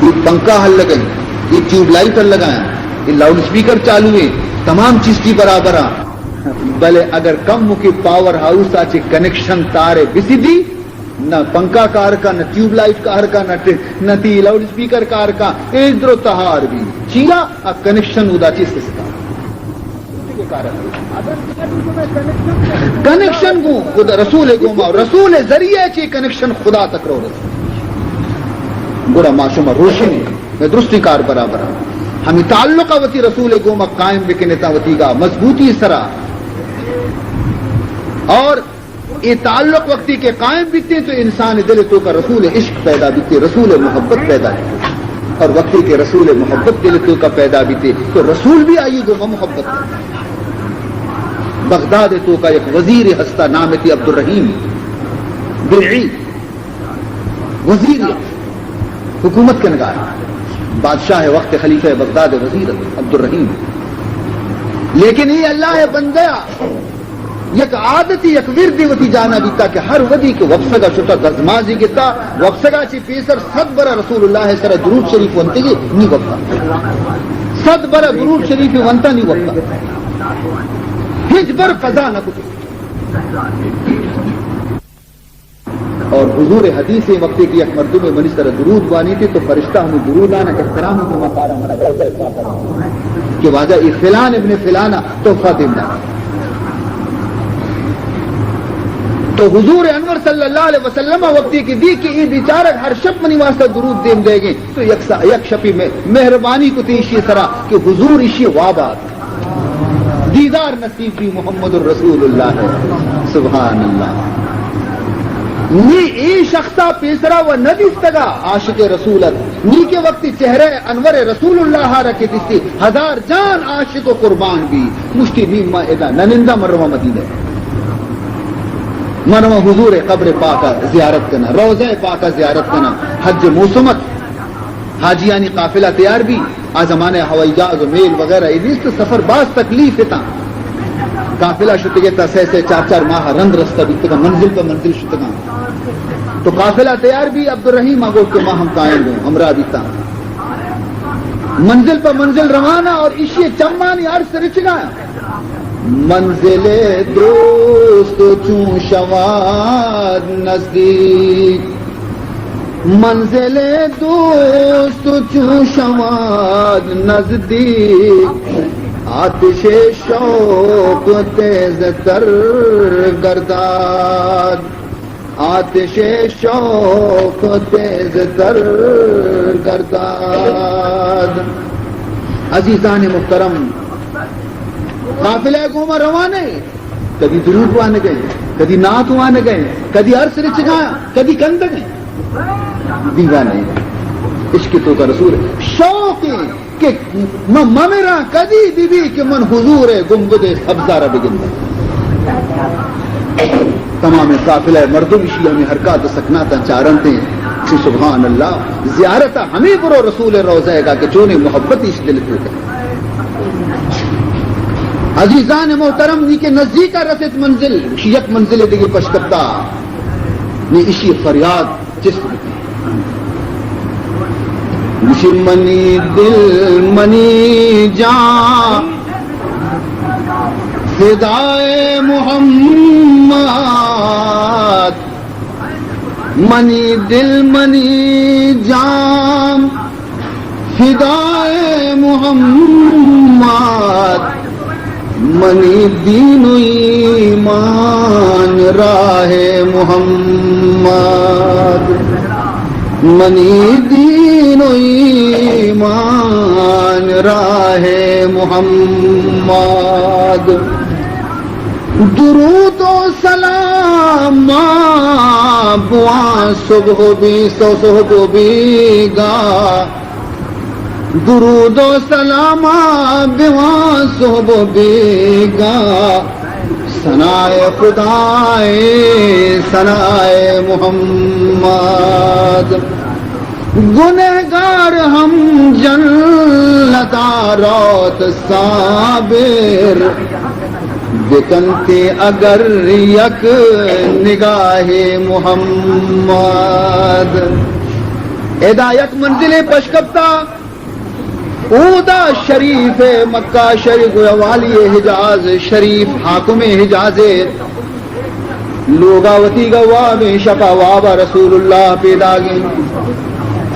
اے پنکھا ہل لگائیں، اے ٹیوب لائٹ ہل لگائیں، اے لاؤڈ اسپیکر چالو ہیں، تمام چیز تی برابر آں۔ بلے اگر کمکے پاور ہاؤس ءَ چہ کنکشن تارے بسدی، نہ پنکھا کار کا، نہ ٹیوب لائٹ کار کا، نہ ٹ-، نہ تی لاؤڈ اسپیکر کار کا، اے درو تہار بی۔ چیا؟ آ کنکشن اودا چہ سستا۔ کنکشن گوں خدا رسول ءِ گوما، رسول ءِ ذریعہ چہ کنکشن خدا تک رو رسول۔ گڑا ما شما روشن ایں، درستیں کار برابر ایں۔ ہمے تعلق ءَ وتی رسول ءِ گوما قائم بکنیت، وتیگا مضبوطی سرا۔ اور اے تعلق وقتی کہ قائم بیتے تو انسان ءِ دل ءِ توکا رسول ءِ عشق پیدا بیتے، رسول ءِ محبت پیدا بیتے۔ اور وقتی کہ رسول ءِ محبت دل ءِ توکا پیدا بیتے تو رسول بھی آئی گوما محبت کرتے۔ بغداد ءِ توکا یک وزیر ہستا، نام تی عبدالرحیم درعی، وزیر حکومت کنگا، بادشاہ وقت خلیفہ بغداد وزیر عبدالرحیم۔ لیکن اے اللہ ءِ بندہ یک عادتی، یک وردی وتی جانا بیتا کہ ہر وھدی کہ وپسگا شتا، دزمازی گتا، وپسگا چہ پیسر صد برا رسول اللہ ءِ سرا درود شریف ونتگی نی وپتا۔ صد برا درود شریف ونتا نی وپتا۔ ہچ بر قضا نہ کتا۔ اور حضور ءِ حدیث ءَ، وقتی کہ یک مردمے منی سرا درود وانیتے تو فرشتہ ہمے درودانا احترام ءِ گوما پارا منا کہ واجہ اے فلان ابن فلان ءَ تحفہ دیم دات۔ تو حضور انور صلی اللہ علیہ وسلم وقتی کہ دی کہ اے بیچارگ ہر شپ منی واسطہ درود دیم دے گئے، تو یک سا-، یک شپی میں مہربانی کو تی ایشی سرا کہ حضور ایشی وابات دیدار نصیب بی محمد الرسول اللہ۔ سبحان اللہ۔ نی اے شخصا پیسرا و ندیستگا عاشق رسول ات۔ نی کہ وقتی چہرہ انور رسول اللہ را کہ دیستی، ہزار جان عاشق و قربان بی۔ مشتی نیم ما ادا ننندا، من رواں مدینہ۔ من رواں حضور قبر پاکا زیارت کنا، روضہ پاکا زیارت کنا۔ حج موسم ات، حاجیانی قافلہ تیار بی۔ آ زمانہ ہوائی جہاز و میل وغیرہ اے نیست، سفر باز تکلیف اتاں۔ قافلہ شتگے تا سہ سہ چار چار ماہ رند رستہ بیتگاں، منزل پہ منزل شتگاں۔ تو قافلہ تیار بی، عبدالرحیم آ گوشت کہ ما ہم کائیں گوں، ہمراہ بیتاں۔ منزل پہ منزل روانہ اور ایشی چمانی عرض رچگا۔ منزل دوست چون شواد نزدیک، منزل دوست چون شواد نزدیک، آتش شوق تیز تر گرداد، آتش شوق تیز تر گرداد۔ عزیزان محترم، قافلہ گوما روانے، کدی دروت وانگئے، کدی نعت وانگئے، کدی عرض رچگا، کدی کندگئے۔ دیوانہ عشق تو کا رسول شوق کہ من ممراں کدی بی بی کہ من حضور گنبد سبزہ را بگنداں۔ تمام قافلہ مردم اشی ہمیں حرکات و سکناتاں چارنتے۔ چی سبحان اللہ، زیارت ہمیں برو رسول روضہ گا کہ چونے محبت اش دل تو۔ عزیزان محترم، نی کہ نزدیک رسیت منزل، اشی یک منزل دیگہ پشکپتا، نی اشی فریاد چست بوت۔ گوشی منی دل منی جان فدائے محمد، منی دل منی جان فدائے محمد، منی دین و ایمان راہ محمد، منی دین و ایمان راہ محمد۔ درود و سلام ما بوان صبح و بی، سو صبح و بیگا۔ درود و سلام بوان صبح و بیگا، ثنائے خدائے ثنائے محمد۔ گنہگار ہم جنتا روت صابر، بکنتے اگر یک نگاہ محمد۔ ادا یک منزلے پشکپتا، اودا شریف مکہ شریف، والی حجاز شریف، حاکم حجاز لوگا وتی گا واب شپا وابا رسول اللہ پیداگیں۔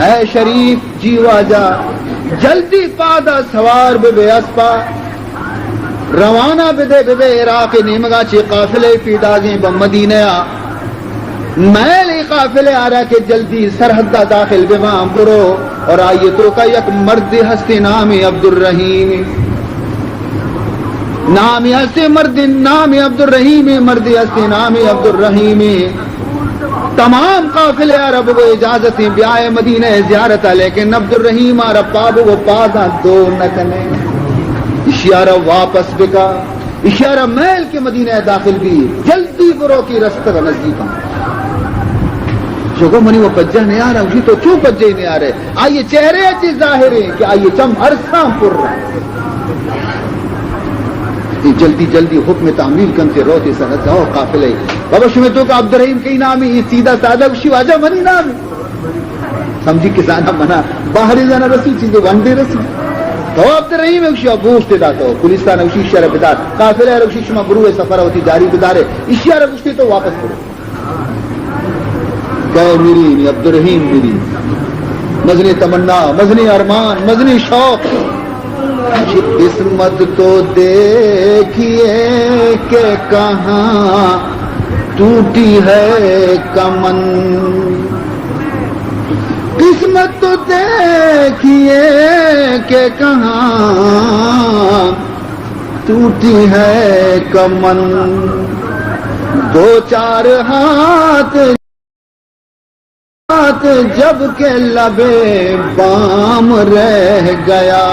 اے شریف جی واجہ، جلدی پادا سوار بہ بے اسپا، روانہ بدے بہ بے عراق نیمگا چی قافلے پیداگیں بہ مدینہ آ۔ میل اے قافلے آرا کہ جلدی سرحد داخل بہ باں، برو اور آئیے توکا یک مردے ہستے نام عبدالرحیم۔ نام ہستے مرد، نام عبدالرحیم، مردے ہستے نام عبدالرحیم۔ تمام قافلے آرا بگو اجازت بیائے مدینہ زیارت، لیکن عبدالرحیم آرا پا بگو پاداں دو نہ کنے۔ اشیارا واپس بکا، اشیارا میل کہ مدینہ داخل بی، جلدی برو کہ رستگ نزدیکاں۔ چو گو منی و پجہ نیارا، اشی تو چو پجہ نیارے؟ آئیے چہرے چی ظاہر ہے کہ آئیے چم ارساں پر۔ اے جلدی جلدی حکم تعمیل کنتے روتے سرحد او قافلے۔ بابا شمے توکا عبدالرحیم کئی نامی؟ اے سیدھا سادہ گوشی واجہ منی نام ہے۔ سمجھی کسانا منا باہر زانا رسی، چیزے ونڈے رسی۔ تو عبدالرحیم ہے گوشی بوشتے دا تو پولیسانا گوشی شر بدار۔ قافلے گوشی شما برو سفر ہوتی جاری بدارے۔ اشیارا گوشتے تو واپس برو۔ کئے میری؟ نی عبدالرحیم میری۔ مزنی تمنا، مزنی ارمان، مزنی شوق۔ قسمت تو دیکھیے کہ کہاں ٹوٹی ہے کمن۔ قسمت تو دیکھیے کہ کہاں ٹوٹی ہے کمن۔ دو چار ہاتھ، ہاتھ جب کہ لبِ بام رہ گیا۔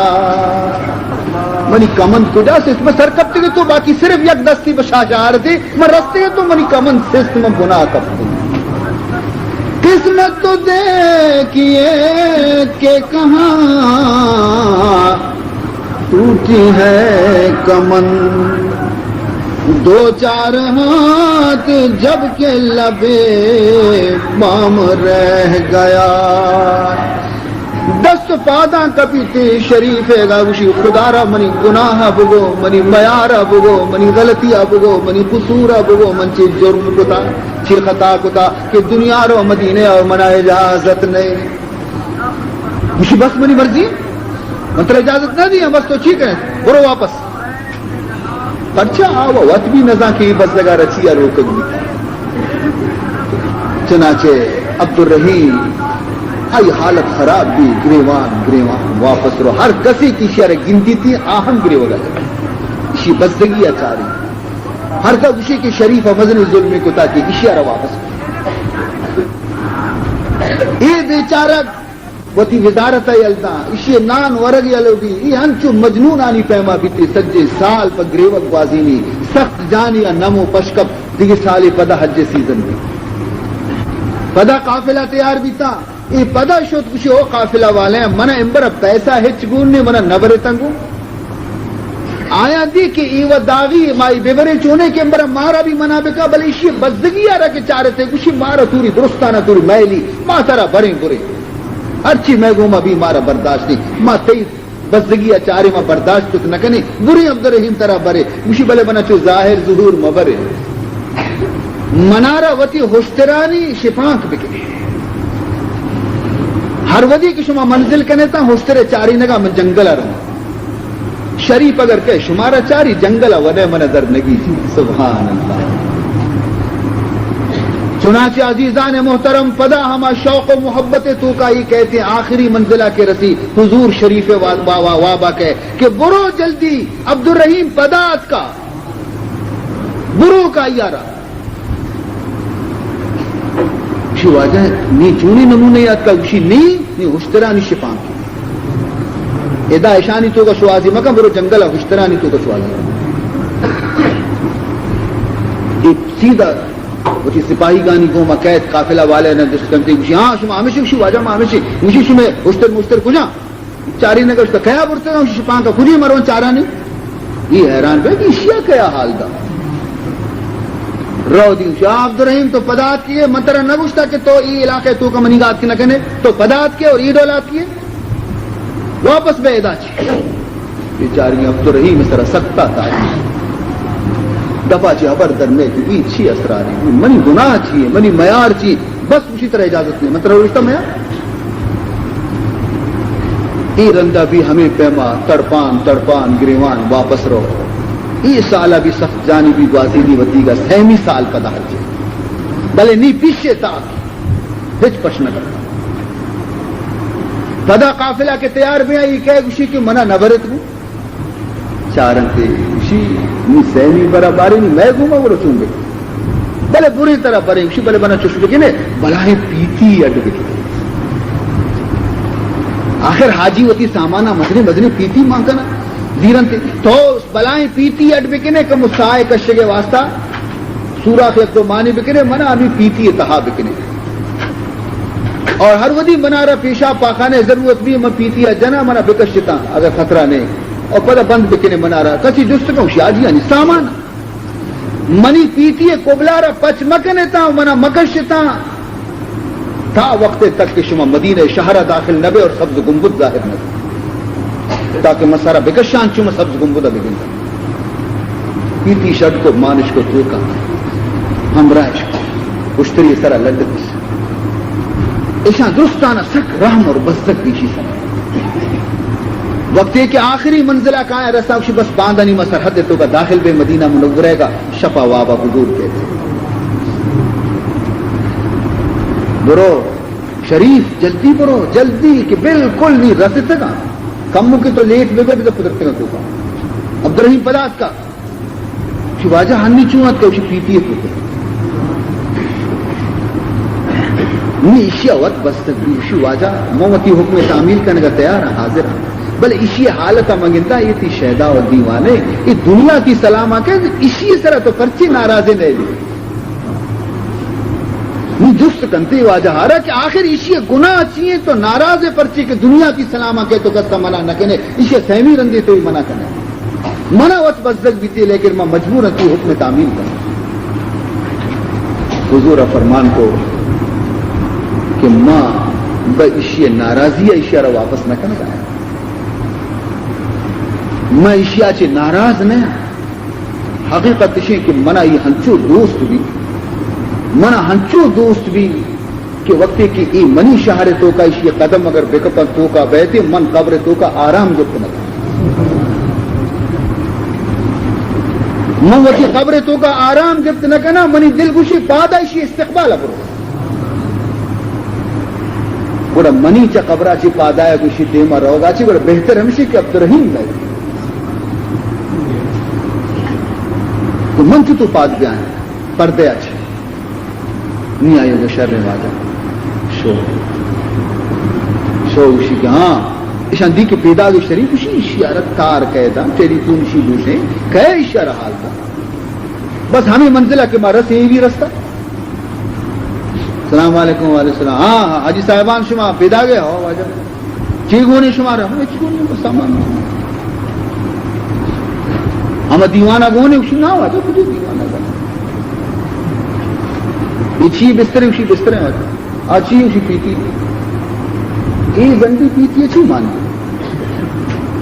منی کمن کجا سے، من سر کپتگے تو، باقی صرف یک دستی بہ شاہ شہر دے، من رستگے تو منی کمن سست، من گناہ کپتگے۔ قسمت تو دیکھیے کہ کہاں ٹوٹی ہے کمن، دو چار ہاتھ جب کہ لبِ بام رہ گیا۔ دست پاداں کپیت شریفے گا، گوشی خدا را منی گناہ بگو، منی میار بگو، منی غلطی بگو، منی قصور بگو، من چی جرم کتا، چی خطا کتا کہ دنیا رو مدینے اور منا اجازت نہیں۔ گوشی بس منی مرضی، من ترا اجازت نہ دیاں، بس تو چی کرے، برو واپس۔ پرچا آ وت بھی نزاں کہ اے بزگا را چیا روکگ بیت۔ چنانچہ عبدالرحیم آئی حالت خراب بی، گریوان گریوان واپس رو۔ ہر کسی کہ ایشی را گندیتی آ ہم گریوگا جتی، ایشی بزگی آ چاری۔ ہر کا گوشی کہ شریف مزنی ظلمی کتا کہ ایشی را واپس۔ اے بیچارہ وتی وزارت ء یل داں، ایشی ء نان ورگ یلو بی، ای انچو مجنونانی پیما بیتی، سجے سال پہ گریوگ گوازینی، سخت جانی ء نم و پشکپ، دگہ سالے پدا حج سیزن بی۔ پدا قافلہ تیار بیتا، ای پدا شت گوشی، او قافلہ والے، من امبر پیسہ ہچ گون نے، من نبرتن گون۔ آیاں دی کہ ای و داغی مائی ببریں، چونے کہ امبر مارا بھی منع بکا، بلے ایشی بزگی آرا کہ چارتے گوشی، مارا توری درستانا توری میلی، ما ترا بریں بریں۔ ہرچی مئے گوما بی مارا برداشت نہیں۔ ما تئی بزگی ء چارے ما برداشت کت نہ کنیں۔ برے عبدالرحیم ترا برے۔ گوشی بلے منا چو ظاہر ظہور مبرے۔ منارا وتی ہشترانی شپانک بکنے۔ ہر ودی کہ شما منزل کنے تاں ہشترے چارینگا من جنگل ء رواں۔ شریف اگر کہ شمارا چاری جنگل ء ودے من در نگی۔ سبحان اللہ۔ چنانچہ عزیزان محترم، پدا ہما شوق و محبت توکا ای کہتے آخری منزلہ کے رسی، حضور شریف وا-، وا-، وا-، وابا کہے کہ برو جلدی، عبدالرحیم پدا اتکا، برو کا یارا۔ گوشی واجہ نی چونی نمونے آتکا؟ گوشی نی، نی ہشترانی شپانک۔ ادا اشانی توکا شوازی مکن، برو جنگل ء ہشترانی توکا شوازی۔ اے سیدھا وتی سپاہیگانی گوما کئیت، قافلہ والے نا جست کنتے، گوشی، ہاں، شما ہمیشی؟ گوشی، واجہ ما ہمیشی۔ گوشی، شمے ہشتر مشتر کجا؟ چاری نہ گوشت، کیا برتے گا؟ گوشی، شپانکا کجی مرون چارانی؟ ای حیران بے کہ اشیا کیا حال دا۔ رو دی، گوشی، آ عبدالرحیم تو پدا اتکے، من ترا نہ گوشتا کہ تو ای علاقے توکا منی گات نہ کنے، تو پدا اتکے اور ای ڈول اتکے، واپس بے ادا چی۔ بیچاری عبدالرحیم سرا سکتا تاریخ۔ دپا چی حبر در میں کہ ای چی اسراری، منی گناہ چی ہے، منی میار چی؟ بس گوشی ترا اجازت نہیں، من ترا گوشتا میار۔ ای رندا بھی ہمیں پیما تڑپان تڑپان گریوان واپس رو۔ ای سالا بھی سخت جانی بھی گوازینی وتی گا سیمی سال پدا ہر جے۔ بلے نی پیشے تا ہچ پش نہ کرتا۔ پدا قافلہ کے تیار بیا، ای کہے گوشی کہ منا نبرت گو۔ چارنتے گوشی، نی سیمی برا بارے نی مئے گوما گڑا چون بے۔ بلے برے ترا برے، گوشی، بلے منا چش بکنے، بلاہیں پیتی اڈ بکنے۔ آخر حاجی وتی سامانا مزنی مزنی پیتی مان کنا زیرنتے۔ تو بلاہیں پیتی اڈ بکنے، کمو ساہ کشگے واسطہ سوراخ یک دو مانی بکنے، منا ہمیں پیتی تہا بکنے۔ اور ہر ودی منارا پیشاب پاخانے ضرورت بھی، من پیتی جنا منا بکشتا، اگر خطرہ نے۔ اور پدا بند بکنے منارا، کسی جست کن شاجی یعنی سامان۔ منی پیتی قبلہ را پچ مکنے تا، منا مکشتا۔ تا وقت تک کہ شما مدینہ شہر داخل نبے اور سبز گنبد ظاہر نبے، تاکہ مسارا بکشان چو سبز گنبد بگندن۔ پیتی شڈ کو مانش کو توکا، ہمراہش کو، اشتری سرا لڈ کس۔ ایشان درستانا سک رحم اور بزگ بیشی سر۔ وقتی کہ آخری منزلہ کائیں رسا، بس باندانی ما سرحد توکا داخل بے، مدینہ منورہ گا شپا وابا حضور کہتے۔ برو شریف، جلدی برو، جلدی، کہ بالکل نی رستگاں۔ کمو کہ تو لیٹ بہ بے، بزاں پترتگاں توکا۔ عبدالرحیم پدا اتکا۔ شی واجہ ہنی چون اتکا؟ شی پیتی اتکا۔ نی ایشی وت بستگ بی، شی واجہ من وتی حکم تعمیل کنگا تیار ہاں، حاضر ہاں۔ بلے ایشی حالت من گنداں، اے تئی شیدا و دیوانے، اے دنیا تئی سلاما کہ ایشی سرا تو پرچے ناراض نہ بی؟ نی جست کنتے واجہ ہارا کہ آخر ایشی گناہ چی انت؟ تو ناراض ئے پرچے کہ دنیا تئی سلاما کہ تو کسا منع نہ کنے، ایشی سیمی رندے تو منع کنے۔ منا وت بزگ بیتے، لیکن من مجبور ہاں تئی حکم تعمیل کناں۔ حضور فرمان کو کہ ما بہ ایشی ناراضی ایشی را واپس نہ کنگا۔ من ایشی چہ ناراض نہ۔ حقیقت اش انت کہ منا ای ہنچو دوست بی، منا ہنچو دوست بی کہ وقتے کہ ای منی شہر توکا ایشی قدم اگر بکپن توکا بیتے، من قبر توکا آرام گپت نہ کناں۔ من وتی قبر توکا آرام گپت نہ کناں، منی دل گوشی پادا ایشی استقبال برو۔ گڑا منی چہ قبرا چی پادایا گوشی دیما روگا چی، گڑا بہتر ہمشی کہ عبدالرحیم نہ۔ تو من چطور پاد بیاں پردے اچ؟ نی آئی گو شر واجہ۔ شو۔ شو گوشی کہ ہاں، اشان دی کہ پیداگ شریف گوشی، اشی ارا تار قیدا، ٹیلی فون شی گوشے، کئے اشی ارا حال دا۔ بس ہمیں منزلہ کہ ما رسے، ای بھی رستہ۔ السلام علیکم۔ وعلیکم السلام۔ ہاں، ہاں، حاجی صاحبان شما پیداگے؟ ہو واجہ۔ چی گونے شمارا؟ ہم ہچ گونے، بس سامان۔ ہم دیوانا گونے؟ اشی نا واجہ، کجا دیوانا گونے؟ یہ چی بسترے؟ اشی بسترے واجہ۔ آ چی؟ اشی پیتی۔ اے گندی پیتی چی مان؟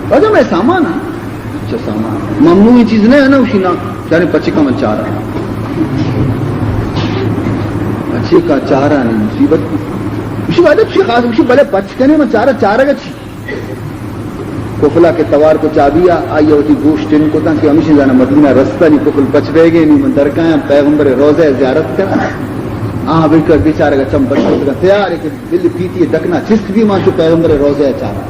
واجہ میں سامان ہاں۔ اچھا، سامان ممنوعی چیز نہ ہے نا، اشی نا۔ یعنی پچکا من چارا۔ پچکا چارا نہیں، مصیبت۔ اشی واجہ چی خاص، اشی بلے پچ کنے من چارا، چارا کا چی؟ کفلا کہ توار کو چابیا، آئی وتی گوش ٹن کو تاں کہ ہمیشی زانا مدینہ رستہ نی، کفل پچ بے گے نی، من درکایاں پیغمبر روضہ زیارت کرا۔ آ بالکل بیچارہ کا چم بچ کو تاں تیار ہے کہ بل پیتی ڈکنا چست بی، ما شو پیغمبر روضہ چارا۔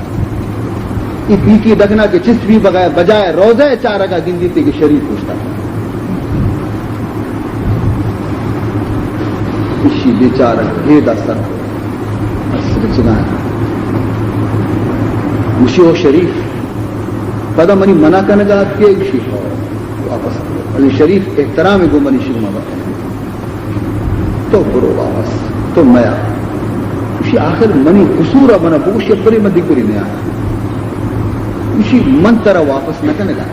ای پیتی ڈکنا کہ چست بی، بغیر بجائے روضہ چارگا گندی تے کہ شریف پوشتا۔ اشی بیچارہ گیدا سر اسر چگائیں۔ گوشی او شریف، پدا منی منع کنگا اتکے؟ گوشی ہو، واپس۔ علی شریف احترام گو منی شما بکن۔ تو برو واپس، تو میا۔ گوشی آخر منی قصور ء منا بگوش، یک برے من دگہ برے نیا۔ گوشی من ترا واپس نہ کنگا۔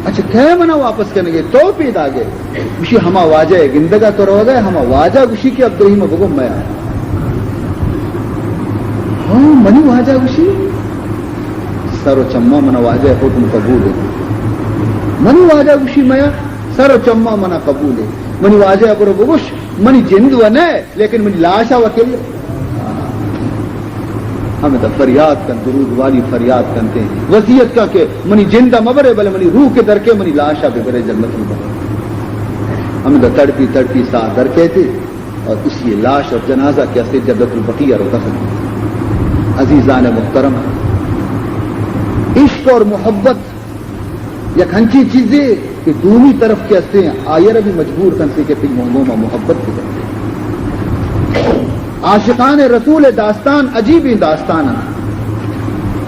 اچھا، کئے منا واپس کنگے؟ تو پیداگے؟ گوشی ہما واجہ ء گندگا تو روگا ئے، ہما واجہ گوشی کہ عبدالرحیم ء بگو میا۔ ہاں، منی واجہ گوشی، سر و چما منا واجہ ء حکم قبول ہے۔ منی واجہ گوشی میا، سر و چما منا قبول ہے۔ منی واجہ ء برو بگوش، منی جند و نہ، لیکن منی لاش ء وکیل۔ ہمدا فریاد کن، درود والی فریاد کنتے، وصیت کن کہ منی جند ء مبرے، بلے منی روح کے درکے، منی لاش ء ببرے جنت ء۔ ہمدا تڑپی تڑپی ساہ درکیتے اور اسی لاش اور جنازہ کے اسے جنت البقیع رو دفن۔ عزیزان محترم، عشق اور محبت یک ہنچیں چیزے کہ دومی طرف کے ہستے ہیں، آئرہ بھی مجبور کنتے کہ تئی گوما محبت بکنتے۔ عاشقان رسول داستان عجیبیں داستان ہیں۔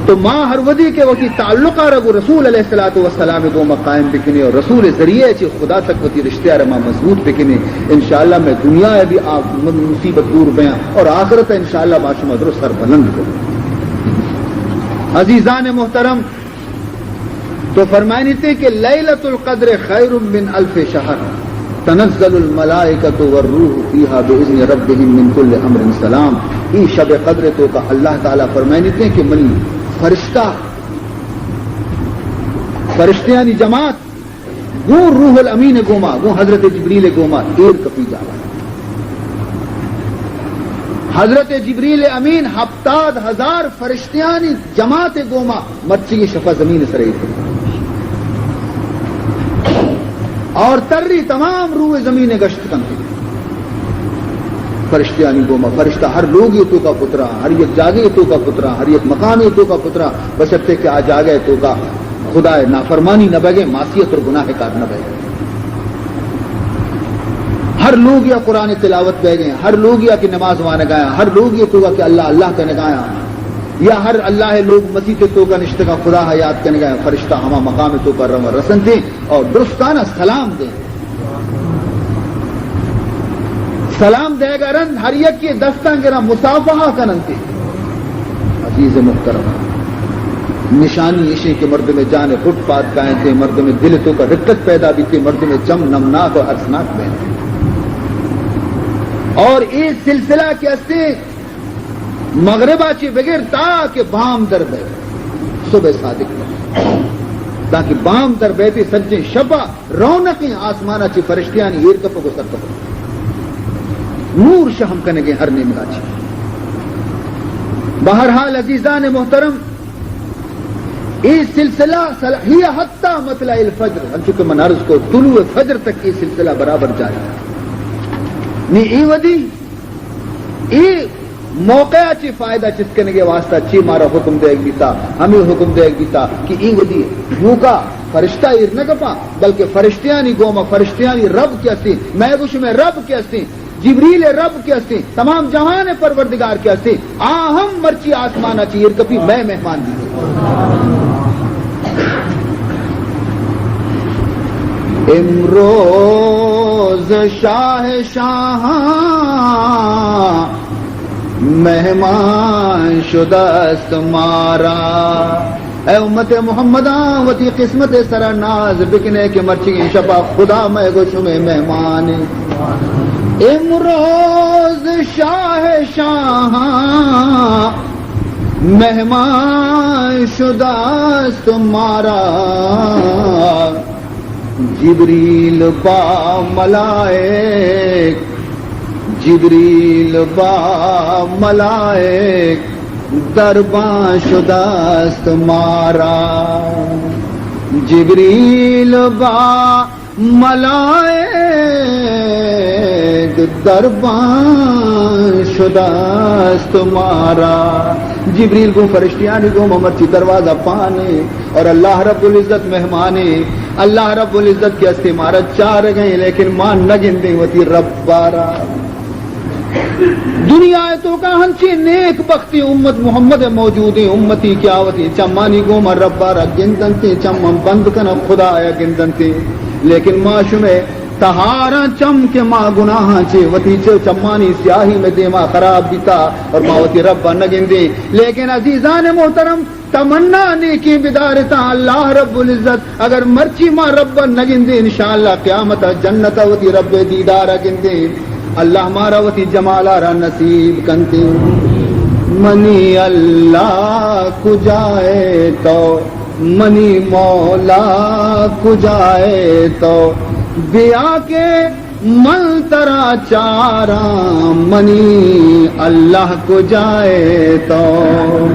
تو ما ہر ودی کہ وتی تعلق آ رگو رسول علیہ الصلوۃ والسلام گوما قائم بکنے اور رسول ذریعے چی خدا تک وتی رشتے آ ما مضبوط بکنے، انشاءاللہ میں دنیا بھی آ مصیبت دور بیاں اور آخرت انشاءاللہ ما شما درست سر بلند کریں۔ عزیزان محترم، تو فرمائنیتے کہ لیلۃ القدر خیر من الف شہر، تنزل الملائکۃ والروح فیہا باذن ربہم من کل امر سلام۔ ای شب قدر توکا اللہ تعالی فرمائنیتے کہ منی فرشتہ، فرشتیانی جماعت گوں روح الامین گوما، گوں حضرت جبریل گوما ایر کپی جاگا۔ حضرت جبریل امین ہپتاد ہزار فرشتیانی جماعت گوما مرچی شفا زمین سر ایر کپی۔ اور تری تمام روح زمین گشت کنتے۔ فرشتیانی گوما، فرشتہ ہر لوگے توکا پترا، ہر یک جاگے توکا پترا، ہر یک مقامے توکا پترا، بشرطے کہ آ جاگہ توکا خدائے نافرمانی نہ بگے، معصیت اور گناہ کار نہ بگے۔ ہر لوگیا قرآن تلاوت بگے، ہر لوگیا کہ نماز وانگایا، ہر لوگے توکا کہ اللہ اللہ کنگایا، یا ہر اللہ لوگ مسیت توکا نشتگا خدا یاد کنگایا، فرشتہ ہما مقام توکا روا رسنتے اور درستانا سلام دیں۔ سلام دئیگ ءَ رند ہر یکے دستاں گراں مصافحہ کننت۔ عزیز محترم، نشانی ایشیں کہ مردم جان پٹ پاد کاینت، مردم دل توکا رقت پیدا بیت، مردم چم نمناک و ارسناک بینت۔ اور اے سلسلہ کہ استے مغربا چہ بگر تا کہ بام در بئے، صبح صادق بئے، تاکہ بام در بئے تے سجیں شپا رونقیں آسمانا چہ فرشتیانی ایر کپگ و سر کپگ، نور شہم کنگیں ہر نیمگا چہ۔ بہرحال عزیزان محترم، اے سلسلہ سل-، ہی حتی مطلع الفجر، انچو کہ من عرض کو، طلوع فجر تک اے سلسلہ برابر جاری۔ نی اے ودی اے موقع ءَ چہ فائدہ چست کنگ ءِ واسطہ چی مارا حکم دیگ بیتا، ہمے حکم دیگ بیتا کہ اے ودی بوکا فرشتہ ایر نہ کپاں، بلکہ فرشتیانی گوما، فرشتیانی رب کہ استیں، مئے گو شمئے رب کہ استیں، جبریل ءِ رب کہ استیں، تمام جہان ءِ پروردگار کہ استیں، آ ہم مرچی آسمان ءَ چہ ایر کپی، مئے مہمان بیت۔ امروز شاہ شاہاں مہمان شدہ است مارا۔ اے امت محمداں، وتی قسمت ءِ سرا ناز بکنے کہ مرچیگیں شپا خدا مئے گو شمئے مہمان۔ امروز شاہ شاہاں مہمان شدہ است مارا۔ جبریل با ملائک، جبریل با ملائک دربان شدہ است مارا۔ جبریل با ملائک دربان شدہ است مارا۔ جبریل گوں فرشتیانی گوما مرچی دروازہ پانے اور اللہ رب العزت مہمانے۔ اللہ رب العزت کہ استے مارا چارگئیں، لیکن ما نگندیں وتی رب بارا۔ دنیا ءِ توکا ہنچیں نیک بختیں امت محمد ءِ موجودیں، امتی کہ آ وتی چمانی گوما رب ءَ را گندنتیں، چماں بند کناں خدا ءَ گندنتیں، لیکن ما شمئے تہاراں چم کہ ما گناہاں چہ وتی چ-، چمانی سیاہی مئے دیما خراب بیتا اور ما وتی رب ءَ نہ گندیں۔ لیکن عزیزان محترم، تمنا نیکیں بدارتاں، اللہ رب العزت اگر مرچی ما رب ءَ نہ گندیں، انشاءاللہ قیامت ءَ جنت ءَ وتی رب ءِ دیدار ءَ گندیں۔ اللہ مارا وتی جمال ءَ را نصیب کنتیں۔ منی اللہ کجائے تو، منی مولا کجائے تو، بیا کہ من ترا چاراں، منی اللہ کجائے تو۔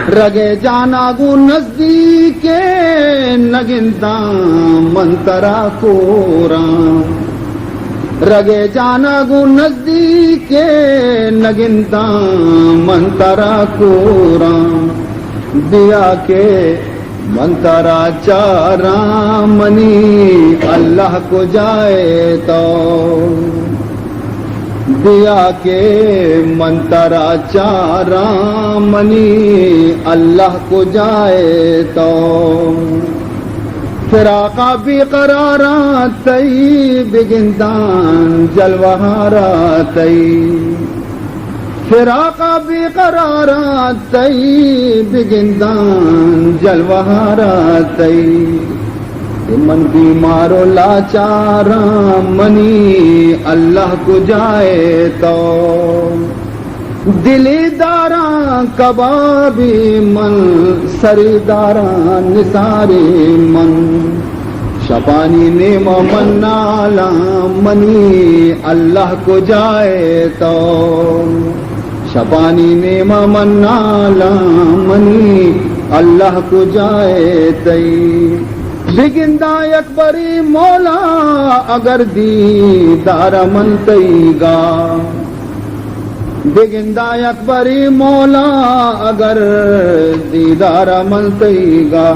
رگے جانا گوں نزدیک نگنداں، من ترا کوراں۔ رگے جانا گوں نزدیک نگنداں، من ترا کوراں۔ بیا کہ من ترا چاراں، منی اللہ کجائے تو۔ بیا کہ من ترا چاراں، منی اللہ کجائے تو۔ فراقا بے قراراں تئی، بگنداں جلوہارا تئی۔ فراقا بے قراراں تئی، بگنداں جلوہارا تئی۔ من بیمار و لاچاراں، منی اللہ کجائے تو۔ دلی داراں کبابی من، سری داراں نثاری من۔ شپانی نیما من نالاں، منی اللہ کجائے تو۔ شپانی نیما من نالاں، منی اللہ کجائے تئی۔ بگنداں یک برے مولا اگر دیدار من تئیگا، بگنداں یک برے مولا اگر دیدار من تئیگا،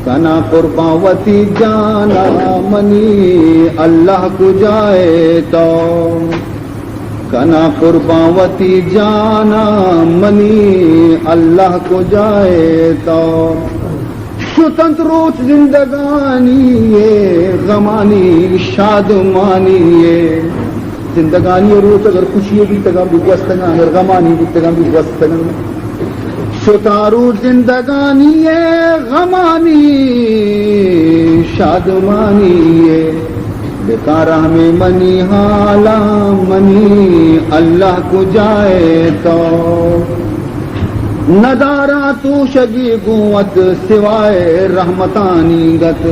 کناں قربان وتی جانا منی اللہ کجائے تو، کناں قربان وتی جانا منی اللہ کجائے تو۔ شتنت روچ زندگانی ءِ غمانی شادمانی ءِ۔ زندگانی ءِ روچ اگر خوشی بیتگاں بی گوستگاں، اگر غمانی بیتگاں بی گوستگاں۔ شتاں روچ زندگانی ءِ غمانی شادمانی ءِ۔ بکاں رحم منی حالاں منی اللہ کجائے تو۔ نداراں توشگی گوں وت سوائے رحمتانی گت،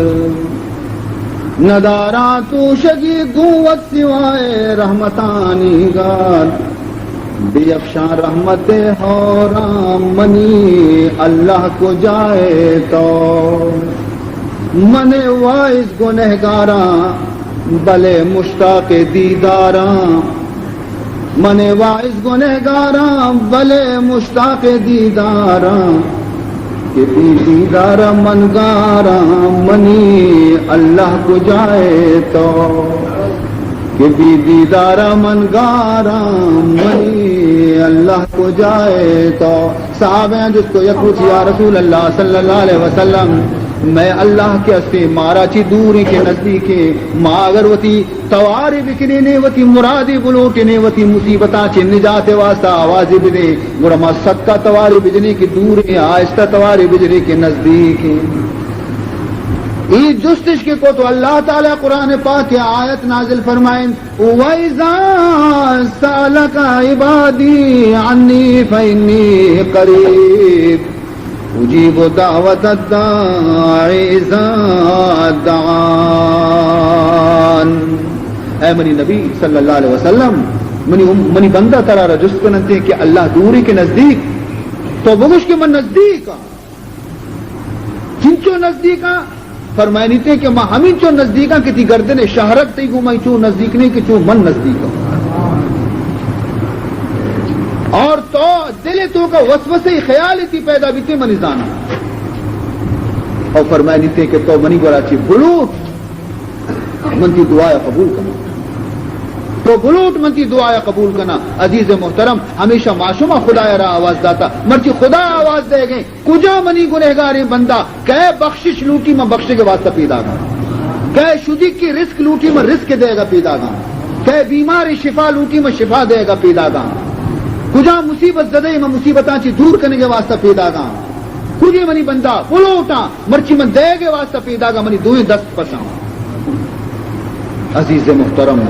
نداراں توشگی گوں وت سوائے رحمتانی گت۔ بیفشاں رحمت ہوراں منی اللہ کجائے تو۔ من واعظ گنہگاراں بلے مشتاق دیداراں، من واعظ گنہگاراں بلے مشتاق دیداراں، کہ بی دیدار من گاراں منی اللہ کجائے تو، کہ بی دیدار من گاراں منی اللہ کجائے تو۔ صحابیاں جست کو یک روچ، یا رسول اللہ صلی اللہ علیہ وسلم، مئے اللہ کہ ہستیں، مارا چی دوریں کہ نزدیکیں، ما اگر وتی توارے بکنیں نے وتی مرادے بلوٹیں نے وتی مصیبتاں چہ نجات واسطہ آوازے بدیں، گڑا ما سکا توارے بجنیں کہ دوریں، آہستہ توارے بجنیں کہ نزدیکیں۔ اے جستش کہ کو تو اللہ تعالی قرآن پاک ءَ آیت نازل فرمائیں، وَإِذَا سَأَلَكَ عِبَادِي عَنِّي فَإِنِّي قَرِيبٌ أُجِيبُ دَعْوَةَ الدَّاعِ إِذَا دَعَانِ۔ اے منی نبی صلی اللہ علیہ وسلم، منی ام-، منی بندہ ترا را جست کننتے کہ اللہ دورے کہ نزدیک، تو بگوش کہ من نزدیک آں۔ چنچو نزدیکاں؟ فرمائنیتے کہ ما ہمینچو نزدیکاں کہ تی گردن شہرگ تئی گوں ما چو نزدیک نہیں کہ چو من نزدیکاں۔ اور تو دل تو کا وسوسے خیال تی پیدا بیتے منی زانا۔ اور فرمائنیتے کہ تو منی گورا چی بلوٹ، من تی دعا قبول کنا۔ تو بلوٹ، من تی دعا قبول کنا۔ عزیز محترم، ہمیشہ ما شما خدا را آواز داتا، مرچی خدا آواز دے گئے۔ کجا منی گنہگاریں بندہ، کئے بخشش لوٹی من بخشگ واسطہ پیداگاں، کئے شدیکی رزق لوٹی من رزق دیگا پیداگاں، کئے بیماریں شفا لوٹی من شفا دیگا پیداگاں، کجا مصیبت زدہ من مصیبتاں چی دور کنگ واسطہ پیداگاں۔ کجے منی بندہ بلوٹاں، مرچی من دیگ واسطہ پیداگاں، منی دوئیں دست پساں۔ عزیز محترم،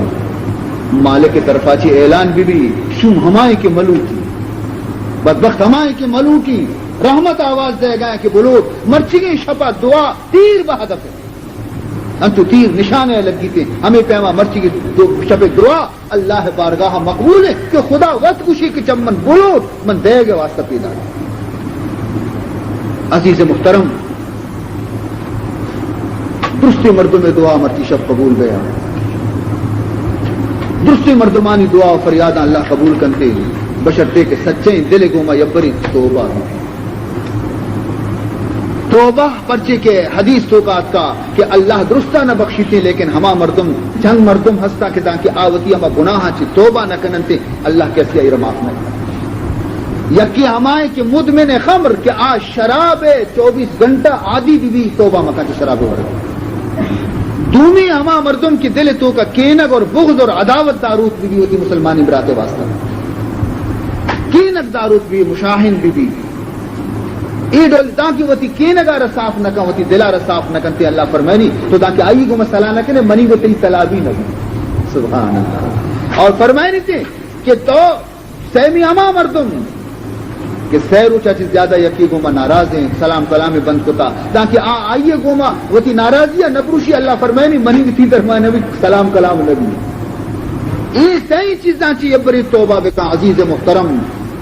مالک طرفا چی اعلان بی بی، شوم ہمائیں کہ ملوٹی، بدبخت ہمائیں کہ ملوٹی، رحمت آواز دے گئے کہ بلوٹ، مرچیگیں شپا دعا تیر بہدف ہے۔ انچو تیر نشانے لگیتے، ہمیں پیما مرچیگیں دو شپ دعا اللہ بارگاہ مقبول ہے کہ خدا وت گوشی کہ چمن بلوٹ، من دیگ واسطہ پیدا۔ عزیز محترم، درستیں مردم دعا مرچی شپ قبول بیا۔ درستیں مردمانی دعا و فریاداں اللہ قبول کنتے، بشرطے کہ سچیں دل گوما یبری توبہ بی۔ توبہ پرچے کہ حدیث توکا آتکا کہ اللہ درستاں نہ بخشیتے، لیکن ہما مردم، چند مردم ہستا کہ دانکہ آ وتی ہما گناہاں چی توبہ نہ کننتے، اللہ کسی آئی را معاف نہ کنت۔ یکی ہمائیں کہ مدمن خمر کہ آ شراب چوبیس گھنٹہ عادی بی بی، توبہ مکن چہ شراب ورگ۔ دومی ہما مردم کہ دل توکا کینگ اور بغض اور عداوت داروت بی بی وتی مسلمانی براتے واسطہ۔ کینگ داروت بی، مشاحن بی بی۔ اے ڈول دانکہ وتی کینگا را صاف نہ کن، وتی دلا را صاف نہ کنتے، اللہ فرمائنی تو دانکہ آئی گوما صلاح نہ کنے، منی گو تئی صلاح بھی نہ بی۔ سبحان اللہ۔ اور فرمائنی تے کہ تو سیمی ہما مردم کہ سہ روچا چی زیادہ یکی گوما ناراض ہیں، سلام کلام بند کتا، تاکہ آ آئیے گوما وتی ناراضی نہ پروشی، اللہ فرمائنی منی بھی تی درمیان بھی سلام کلام نہ بی۔ اے سئیں چیزاں چی یبری توبہ بکن عزیز محترم۔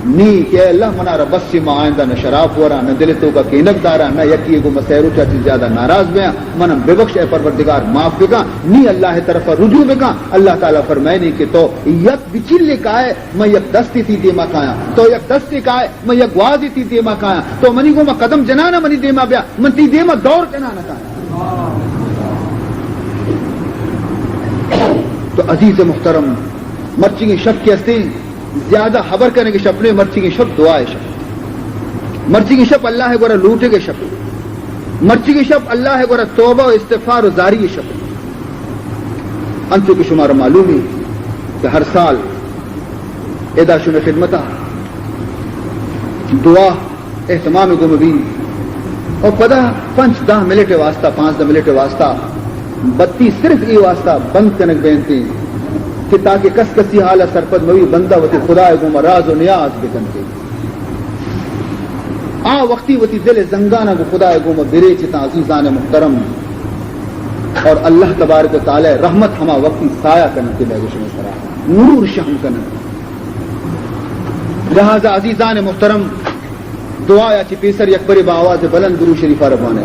نی کہ اے اللہ، منارا بس چہ ما آئندہ نہ شراب وراں، نہ دل توکا کینگ داراں، نہ یکی گوما سہ روچا چہ زیادہ ناراض بیاں، منم ببخش اے پروردگار، معاف بکاں، نی اللہ طرفا رجوع بکاں۔ اللہ تعالی فرمائنی کہ تو یک بچلے کائے، من یک دستے تئی دیما کایاں، تو یک دستے کائے، من یک گوازے تئی دیما کایاں، تو منی گوما قدم جنانا منی دیما بیا، من تئی دیما دور جنانا کایاں۔ تو عزیز محترم، مرچیگیں شپ کہ ہستیں، زیادہ ہبر کنگے شپ نے، مرچیگیں شپ دعائے شپ۔ مرچیگیں شپ اللہ گورا لوٹگے شپ۔ مرچیگیں شپ اللہ گورا توبہ و استغفار و زاری شپ۔ انچو کہ شمارا معلوم ہے کہ ہر سال ادا شمے خدمتا دعا اہتمام گوما بی۔ اور پدا پنچ دہ منٹ واسطہ، پانزدہ منٹ واسطہ بتی صرف ای واسطہ بند کنگ بینتی کہ تاکہ کس کسی حال سرپد مبی، بندہ وتی خدا گوما راز و نیاز بکنتی۔ آ وقتی وتی دل زنگانا گو خدا گوما بریچتاں عزیزان محترم، اور اللہ تبارک و تعالی رحمت ہما وقتی سایہ کنتی، میں گوشم سرا نور شہم کنتی۔ لہذا عزیزان محترم، دعایا چہ پیسر یک برے با آواز بلند درود شریفا را بوانے۔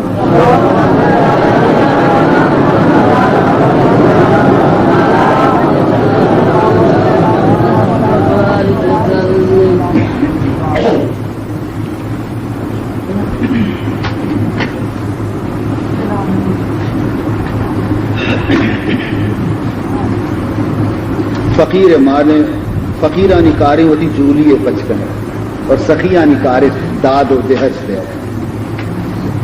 فقیر مالیں، فقیرانی کاریں وتی جولی ء پچ کنگ اور سخیانی کاریں داد و دہج دئیگ۔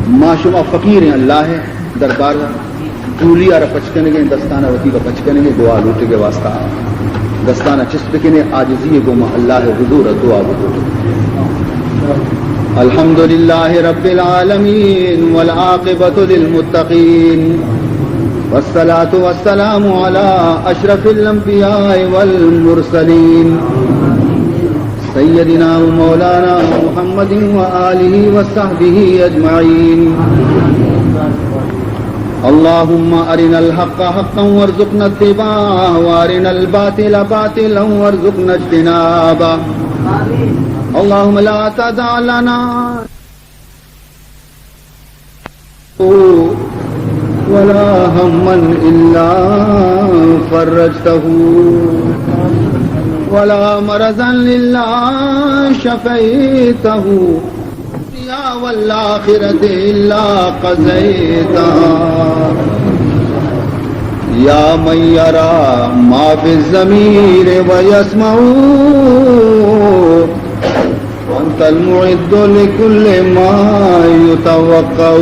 ما شما فقیریں اللہ ء دربار ء جولی ء را پچ کنگیں، دستان ء وتی را پچ کنگیں، دعا لوٹگ ء واسطہ دستان ء چست بکنیں، عاجزی ء گوما اللہ ء حضور ء دعا بکن۔ الحمد لله رب العالمين والعاقبة للمتقين والصلاة والسلام على أشرف الأنبياء والمرسلين سيدنا ومولانا محمد وآله وصحبه أجمعين. اللهم أرنا الحق حقا وارزقنا اتباعه وأرنا الباطل باطلا وارزقنا اجتنابه. اللهم لا تدع لنا ولا هما إلا فرجته ولا مرضا إلا شفيته والدنيا والآخرة إلا قضيتها. يا من يرى ما في الضمير ويسمع، وأنت المعد لكل ما يتوقع.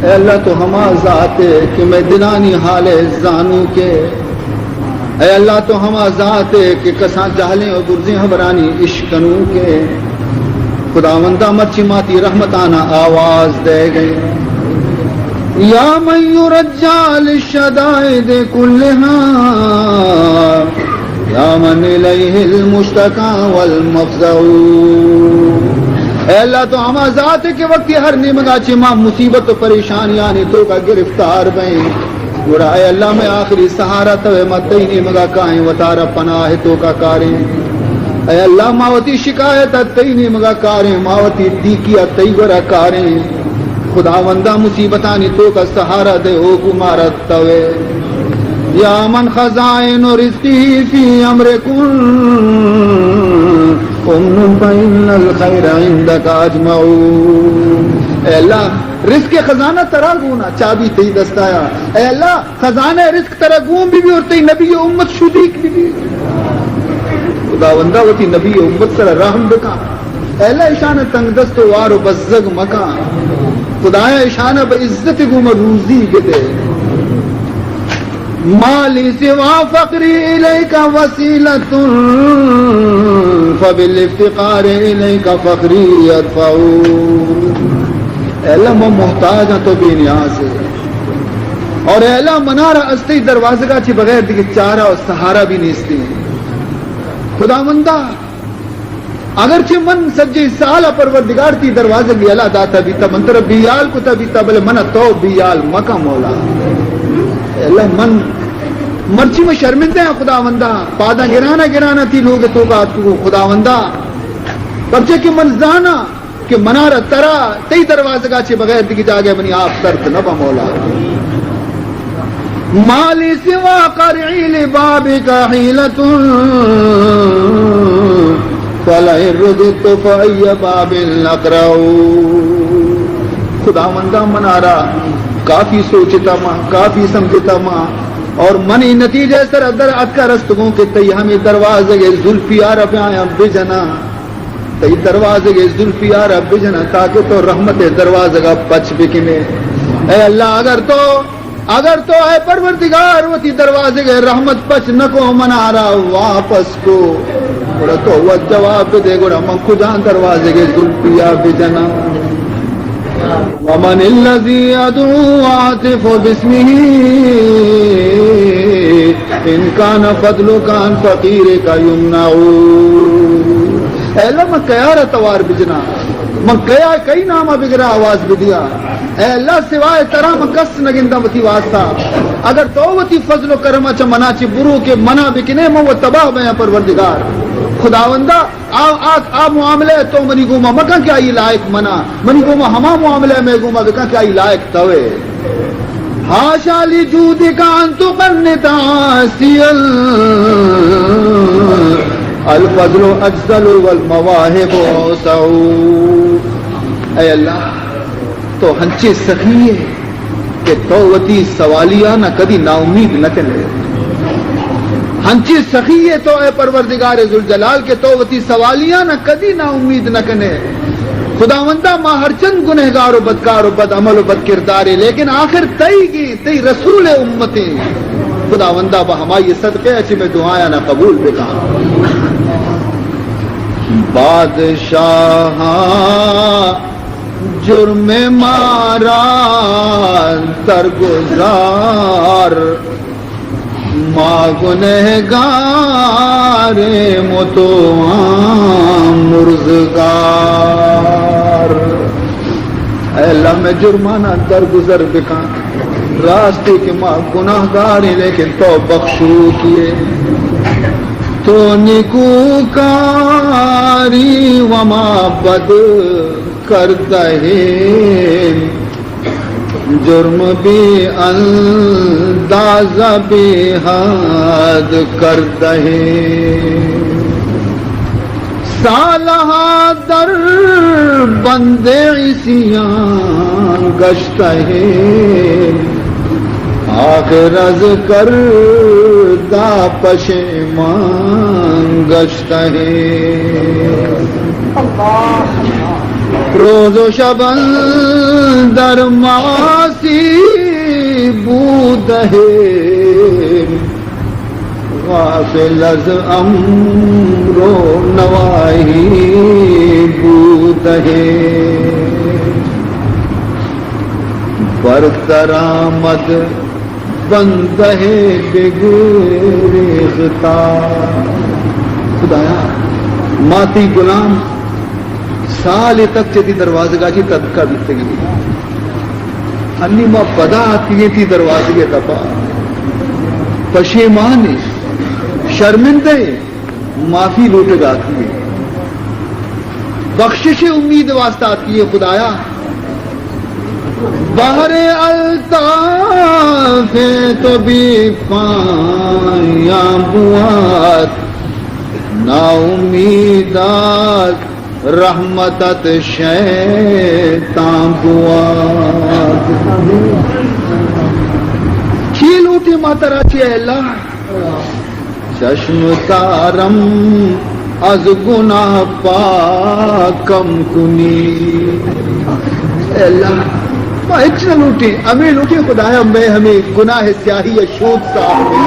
اے اللہ، تو ہما ذات ئے کہ مئے دلانی حال ء زانوک ئے۔ اے اللہ، تو ہما ذات ئے کہ کسان جہلیں و برزیں ہبرانی اشکنوک ئے۔ خداوندا، مرچی ما تئی رحمتانا آواز دئیگ ایں۔ يا من يرجى للشدائد كلها، يا من إليه المشتكى والمفزع. اے اللہ، تو ہما ذات ئے کہ وقتی ہر نیمگا چہ ما مصیبت و پریشانیانی توکا گرفتار بئیں، گڑا اے اللہ، مئے آخری سہارا توئے، ما تئی نیمگا کائیں، وتارا پناہ توکا کاریں۔ اے اللہ، ما وتی شکایت ء تئی نیمگا کاریں، ما وتی دیکی ء تئی گورا کاریں۔ خداوندا، مصیبتانی توکا سہارا دئے، او گو مارا توئے۔ يا من خزائن رزقه في أمر كن، أمن فإن الخير عندك أجمع. اے اللہ، رزق خزانہ ترا گونا، چابی تئی دستایا۔ اے اللہ، خزانہ رزق ترا گون بہ بی اور تئی نبی امت شدیک بہ بی۔ خداوندا، وتی نبی امت سرا رحم بکن۔ اے اللہ، اشان تنگ دست و وار و بزگ مکن۔ خدایا، اشان بہ عزت گوما روزی بدے۔ ما لي سوى فقري إليك وسيلة، فبالافتقار إليك فخري يدفع. اے اللہ، من محتاج آں، تو بے نیاز ئے۔ اور اے اللہ، منارا از تئی دروازگا چہ بغیر دگہ چارہ و سہارا بھی نیستی۔ خداوندا، اگرچہ من سجیں سال ء پروردگار تئی دروازگ یلہ داتہ بیتہ، من ترا بیال کتہ بیتہ، بلے من ء تو بیال مکن مولا۔ اے اللہ، من مرچی من شرمندہ آں خداوندا، پاداں گران ءَ گران ءَ تئی لوگ ءِ توکا اتکگوں خداوندا، پرچا کہ من زاناں کہ منارا ترا، تئی دروازگا چہ بغیر دگہ جاگہ منی آپ سرد نہ باں مولا۔ ما لی سوی قرعی لبابک حیلة فلئن رددت فأی باب اقرع۔ خداوندا، منارا کافی سوچتا ما، کافی سمجھتا ما، اور من اے نتیجہ سرا در اتکا رستگوں کہ تئی ہمے دروازگ ءِ زلفی آرا بیاں بجناں۔ تئی دروازگ ءِ زلفی آرا بجناں تاکہ تو رحمت ءِ دروازگ ءَ پچ بکنے۔ اے اللہ، اگر تو، اگر تو اے پروردگار وتی دروازگ ءِ رحمت پچ نہ کو، منارا واپس کو، گڑا تو وت جواب بدے، گڑا من کجام دروازگ ءِ زلفی ءَ بجناں؟ ومن الذی ادعو واہتف باسمہ ان کان فضلک عن فقیرک یمنع۔ اے اللہ، من کیارا توار بجناں؟ من کیا، کئی ناما بگراں، آواز بدیاں؟ اے اللہ، سوائے ترا من کس نگنداں وتی واسطہ۔ اگر تو وتی فضل و کرما چہ منا چہ بروکے، منا بکنے، من و تباہ بیاں پروردگار۔ خداوندا، آ، آ، آ معاملہ ءَ تو منی گوما مکن کہ آئی لائق منا، منی گوما ہما معاملہ ءَ مئے گوما بکن کہ آئی لائق توئے۔ حاشا لجودک ان تقنط عاصیا، الفضل اجزل والمواہب اوسع۔ اے اللہ، تو ہنچیں سخی ئے کہ تو وتی سوالیانا کدی ناامید نہ کنے۔ ہنچیں سخی ئے تو اے پروردگار ذوالجلال کہ تو وتی سوالیانا کدی ناامید نہ کنے۔ خداوندا، ما ہرچند گنہگار و بدکار و بد عمل و بد کردارے، لیکن آخر تئی گی، تئی رسول امتیں۔ خداوندا، بہ ہمائی صدقے اچ مئے دعایانا قبول بکن۔ بادشاہاں جرم مارا درگزار، ما گنہگاریں و تو آں مرزگار۔ اے اللہ، مئے جرمانا درگزر بکن۔ راستے کہ ما گناہگاریں، لیکن تو بخشوکے۔ تو نیکوکاری و ما بد کردہ ایں، جرم بے اندازہ بے حد کردہ ایں۔ سالہا در بند عصیان گشتہ ایں، آخر از کردہ پشیمان گشتہ ایں۔ روز و شب اندر معاصی بودہ ایں، غافل از امر و نواہی بودہ ایں۔ بر درآمد بندہ بگریختہ۔ خدایا، ما تئی غلام سالے تک چہ تئی دروازگا چہ تدکا بیتگیں۔ انی ما پدا آتکگیں تئی دروازگے دپا۔ پشیمانیں، شرمندہیں، معافی لوٹگا آتکگیں۔ بخشش امید واسطہ آتکگیں خدایا۔ بحر الطاف تو بے پایان بوات، ناامیدات رحمتت شیطان بوات۔ چی لوٹی ما ترا چی اے اللہ؟ چشم تارم از گناہ پاکم کنی۔ اے اللہ، ما ہچ نہ لوٹیں، ہمے لوٹیں خدایا، مئے ہمے گناہ سیاہی ء شود صاف بکن۔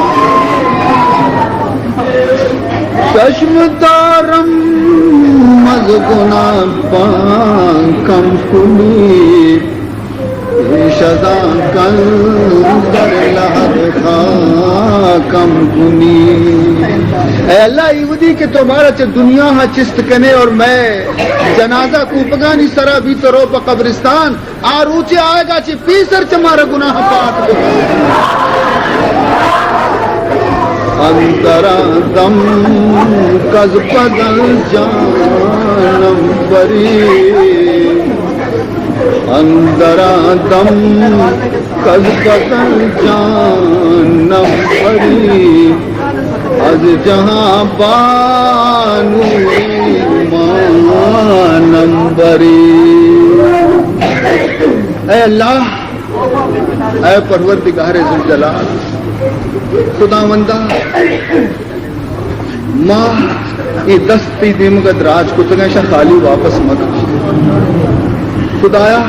چشم تارم از گناہ پاکم کنی۔ پیش از آن کاندر لحد خاکم کنی۔ اے اللہ، اے وھدی کہ تو مارا چہ دنیا ہا چست کنے اور مئے جنازہ کوپگانی سرا بیت، رو پہ قبرستان، آ روچے آئیگا چہ پیسر چہ مارا گناہ پاک بکن۔ اندرا دم کز بدن جانم بری، اندرا دم کز بدن جانم بری، از جہاں بانو ایمانم بری۔ اے اللہ، اے پروردگار ذوالجلال، خداوندا، ما اے دست تئی دیمگا دراج کتگاں، ایشاں خالی واپس مکن۔ خدایا،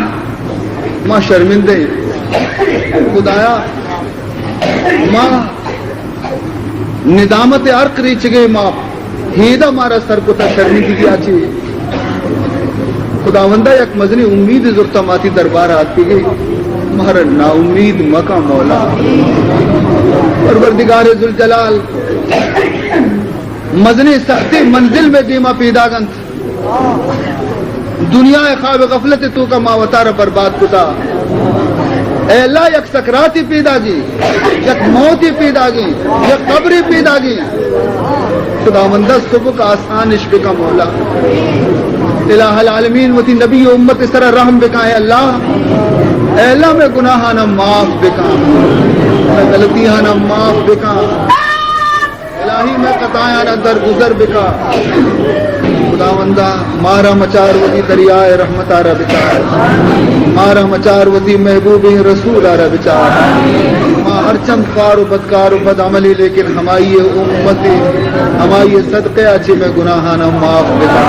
ما شرمندہ ایں۔ خدایا، ما ندامت ہر کریچگے ما ہیدا مارا سر کتا شرمندگی آ چی۔ خداوندا، یک مزنی امید زرتا ما تئی دربار آتکگی، مارا ناامید مکن مولا۔ پروردگار ذوالجلال، مزنی سختی منزل میں دیما پیداگ انت۔ دنیا ء خواب غفلت ء توکا ما وتارا برباد کتا۔ اے اللہ، یک سکراتے پیداگی، یک موتے پیداگی، یک قبرے پیداگی۔ خداوندا، سبک آسانش بکا مولا۔ الہ العالمین، وتی نبی و امت سرا رحم بکا۔ اے اللہ، اے اللہ، میں گناہانا معاف بکا، میں غلطیانا معاف بکا۔ الٰہی، مئے خطایانا درگزر بکا۔ خداوندا، مارا مچار وتی دریائے رحمتارا بچار۔ مارا مچار وتی محبوبیں رسولارا بچار۔ ما ہرچند خوار و بدکار و بدعملی، لیکن ہمائی امتی، ہمائی صدقے آ چی مئے گناہانا معاف بکا۔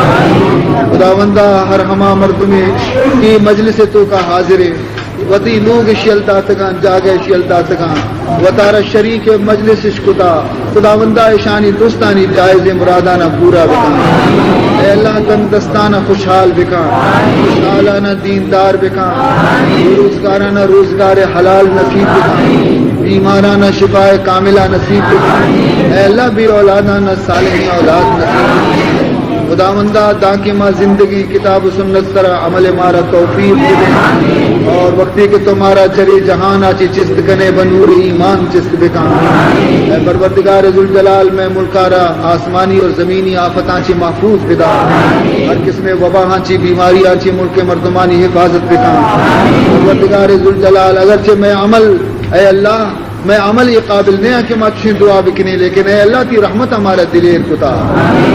خداوندا، ہر ہما مردمے اے مجلس توکا حاضرے، وتی لوگ شیل داتگاں، جاگہ شیل داتگاں، وتارا شریک مجلس اش کتا۔ خداوندا، اشانی درستانی جائز مرادانا پورا بکن۔ اے اللہ، تنگ دستانا خوشحال بکن، خوشحالانا دیندار بکن، بے روزگارانا روزگار حلال نصیب بکن، بیمارانا شفاء کاملہ نصیب بکن۔ اے اللہ، بے اولادانا صالحیں اولاد نصیب بکن۔ خداوندا، دانکہ ما زندگی کتاب و سنت سرا عمل مارا توفیق بدے، اور وقتی کہ تو مارا چرے جہان آ چی چست کنے، بہ نور ایمان چست بکن۔ اے پروردگار ذوالجلال، مئے ملکارا آسمانی اور زمینی آفتاں چی محفوظ بدا، ہر قسم وباہاں چی، بیماریاں چی ملک مردمانی حفاظت بکن۔ پروردگار ذوالجلال، اگرچہ مئے عمل، اے اللہ، مئے عمل اے قابل نہ کہ ما چشیں دعا بکنیں، لیکن اے اللہ، تئی رحمت مارا دلیر کتا۔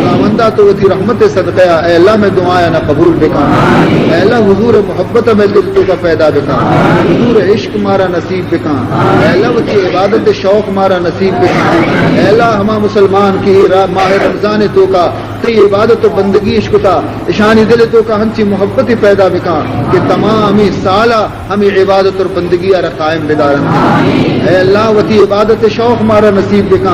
خداوندا، تو وتی رحمت صدقہ، اے اللہ، مئے دعایانا قبول بکن۔ اے اللہ، حضور محبت مئے دل توکا پیدا بکن۔ حضور عشق مارا نصیب بکن۔ اے اللہ، وتی عبادت شوق مارا نصیب بکن۔ اے اللہ، ہما مسلمان کہ اے را-، ماہ رمضان توکا تئی عبادت و بندگی اش کتا، اشانی دل توکا ہنچی محبت پیدا بکن کہ تمامی سالا ہمے عبادت اور بندگی آرا قائم بدارنت۔ اے اللہ، وتی عبادت شوق مارا نصیب بکن۔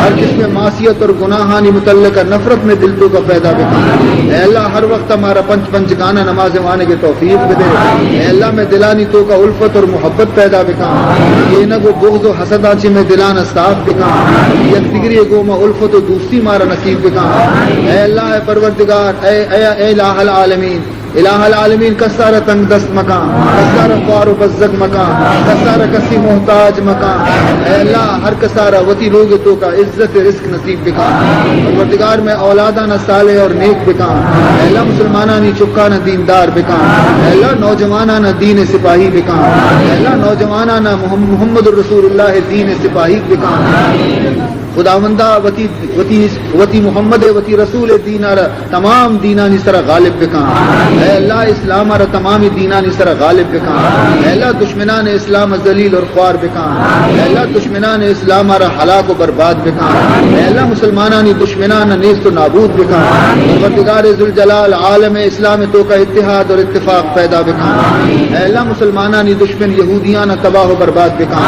ہر قسم معصیت اور گناہانی متعلق نفرت مئے دل توکا پیدا بکن۔ اے اللہ، ہر وقت مارا پنچ پنچ گانا نماز وانگ توفیق بدے۔ اے اللہ، مئے دلانی توکا الفت اور محبت پیدا بکن۔ کینگ و بغض و حسداں چی مئے دلانا صاف بکن۔ یک دگری گوما الفت و دوستی مارا نصیب بکن۔ اے اللہ، اے پروردگار، اے، اے، اے الہ العالمین، الہ العالمین، کسارا تنگ دست مکن، کسارا خوار و بزگ مکن، کسارا کسی محتاج مکن۔ اے اللہ، ہر کسارا وتی لوگ توکا عزت رزق نصیب بکن۔ پروردگار، مئے اولادانا صالح اور نیک بکن۔ اے اللہ، مسلمانانی چکانا دیندار بکن۔ اے اللہ، نوجوانانا دین سپاہی بکن۔ اے اللہ، نوجوانانا محم-، محمد رسول اللہ دین سپاہی بکن۔ خداوندا، وتی، وتی، وتی محمد، وتی رسول دین آرا تمام دینانی سرا غالب بکن۔ اے اللہ، اسلام آرا تمامی دینانی سرا غالب بکن۔ اے اللہ، دشمنان اسلام ذلیل اور خوار بکن۔ اے اللہ، دشمنان اسلام آرا ہلاک و برباد بکن۔ اے اللہ، مسلمانانی دشمنان نیست و نابود بکن۔ پروردگار ذوالجلال، عالم اسلام توکا اتحاد اور اتفاق پیدا بکن۔ اے اللہ، مسلمانانی دشمن یہودیان تباہ و برباد بکن۔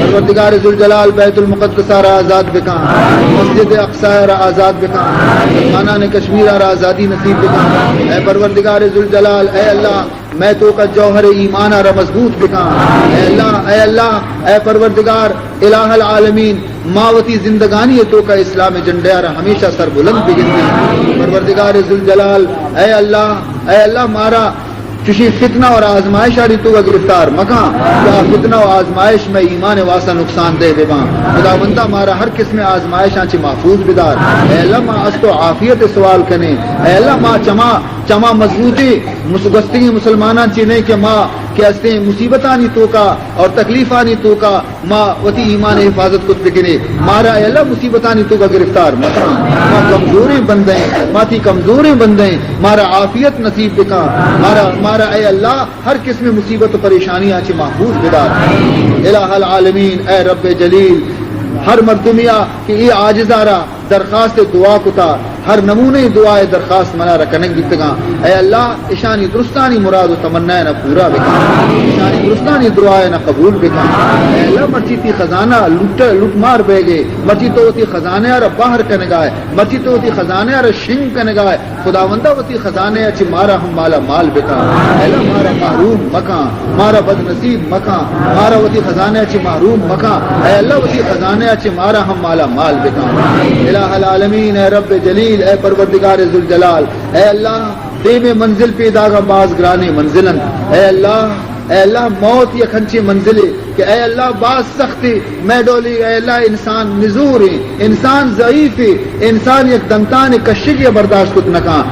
پروردگار ذوالجلال، بیت المقدس آرا آزاد بکن۔ مسجد اقصی آرا آزاد بکن۔ مسلمانان کشمیر آرا آزادی نصیب بکن۔ اے پروردگار ذوالجلال، اے اللہ، مئے توکا جوہر ایمان آرا مضبوط بکن۔ اے اللہ، اے اللہ، اے پروردگار الہ العالمین، ما وتی زندگانی توکا اسلام جھنڈے آرا ہمیشہ سربلند بگندیں۔ پروردگار ذوالجلال، اے اللہ، اے اللہ، مارا چوشیں فتنہ اور آزمائش آڑی توکا گرفتار مکاں کہ آ فتنہ و آزمائش مئے ایمان واسطہ نقصان دہ بباں۔ خداوندا، مارا ہر قسم آزمائشاں چہ محفوظ بدار۔ اے اللہ، ما از تو عافیت سوال کنیں۔ اے اللہ، ما چما، چما مضبوطیں مس-، گوستگیں مسلماناں چہ نئیں کہ ما کہ استیں مصیبتانی توکا اور تکلیفانی توکا ما وتی ایمان حفاظت کت بکنیں۔ مارا اے اللہ مصیبتانی توکا گرفتار مکاں۔ ما کمزوریں بندہ ایں، ما تئی کمزوریں بندہ ایں، مارا عافیت نصیب بکاں۔ مارا، مارا اے اللہ ہر قسم مصیبت و پریشانیاں چہ محفوظ بدار۔ الہ العالمین، اے رب جلیل، ہر مردمیا کہ اے عاجزا را درخواست دعا کتا، ہر نمونہ دعا درخواست منا را کنگ بیتگاں۔ اے اللہ، اشانی درستانی مراد و تمنایانا پورا بکن، اشانی درستانی دعایانا قبول بکن۔ اے اللہ، مرچی تئی خزانہ لٹ، لٹ مار بیگے، مرچی تو وتی خزانہ را بہر کنگائے، مرچی تو وتی خزانہ را شنگ کنگائے۔ خداوندا، وتی خزانہ چہ مارا ہم مالا مال بکن۔ اے اللہ، مارا محروم مکن، مارا بد نصیب مکن، مارا وتی خزانہ چہ محروم مکن۔ اے اللہ، وتی خزانہ چہ مارا ہم مالا مال بکن۔ الہ العالمین، اے رب جلیل، اے پروردگار ذوالجلال، اے اللہ، دیم منزل پیداگاں باز گرانیں منزل انت۔ اے اللہ، اے اللہ، موت یک انچیں منزلے کہ اے اللہ، باز سخت ایں، مئے ڈولی، اے اللہ، انسان نزور ایں، انسان ضعیف ایں، انسان یک دنتان کشگی برداشت کت نکاں۔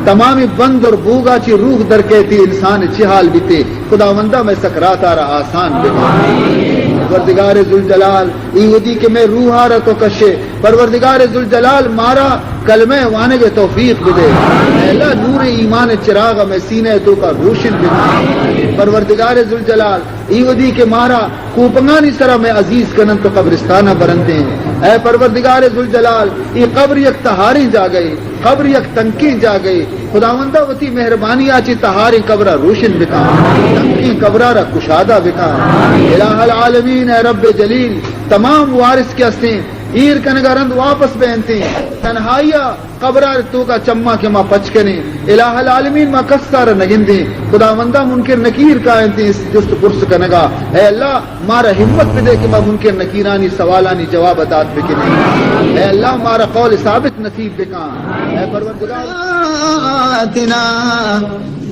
تمامی بند اور بوگا چی روح درکیتی، انسان چی حال بیتے۔ خداوندا، مئے سکرات آرا آسان بکن۔ پروردگار ذوالجلال، ای وھدی کہ مئے روح آرا تو کشے، پروردگار ذوالجلال، مارا کلمہ وانگ توفیق بدے۔ اے اللہ، نور ایمان چراغ مئے سینہ توکا روشن بکن۔ پروردگار ذوالجلال، ای وھدی کہ مارا کوپگانی سرا مئے عزیز کننت و قبرستانا برنت ایں۔ اے پروردگار ذوالجلال، ای قبر یک تہاریں جاگہے، قبر یک تنکیں جاگہے۔ خداوندا، وتی مہربانیا چہ تہاریں قبرا روشن بکن، تنکیں قبرا را کشادہ بکن۔ الہ العالمین، اے رب جلیل، تمام وارث کہ استیں، ایر کنگا رند واپس بینت ایں، تنہائیا قبرا توکا چماں کہ ما پچ کنیں۔ الہ العالمین، ما کسا را نگندیں۔ خداوندا، منکر نکیر کاینت ایں جست پرس کنگا۔ اے اللہ، مارا ہمت بدے کہ ما منکر نکیرانی سوالانی جواب دات بکنیں۔ اے اللہ، مارا قول ثابت نصیب بکن۔ اے پروردگار، آتنا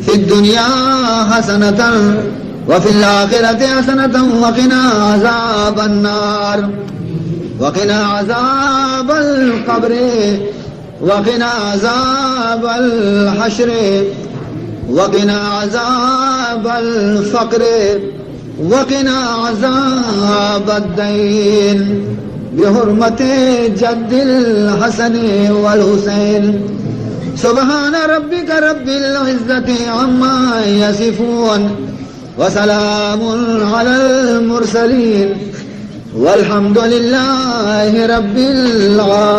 فی الدنیا حسنة وفی الآخرة حسنة وقنا عذاب النار وقنا عذاب القبر وقنا عذاب الحشر وقنا عذاب الفقر وقنا عذاب الدين بحرمة جد الحسن والحسين. سبحان ربك رب العزة عما يصفون وسلام على المرسلين والحمد لله رب العالمين.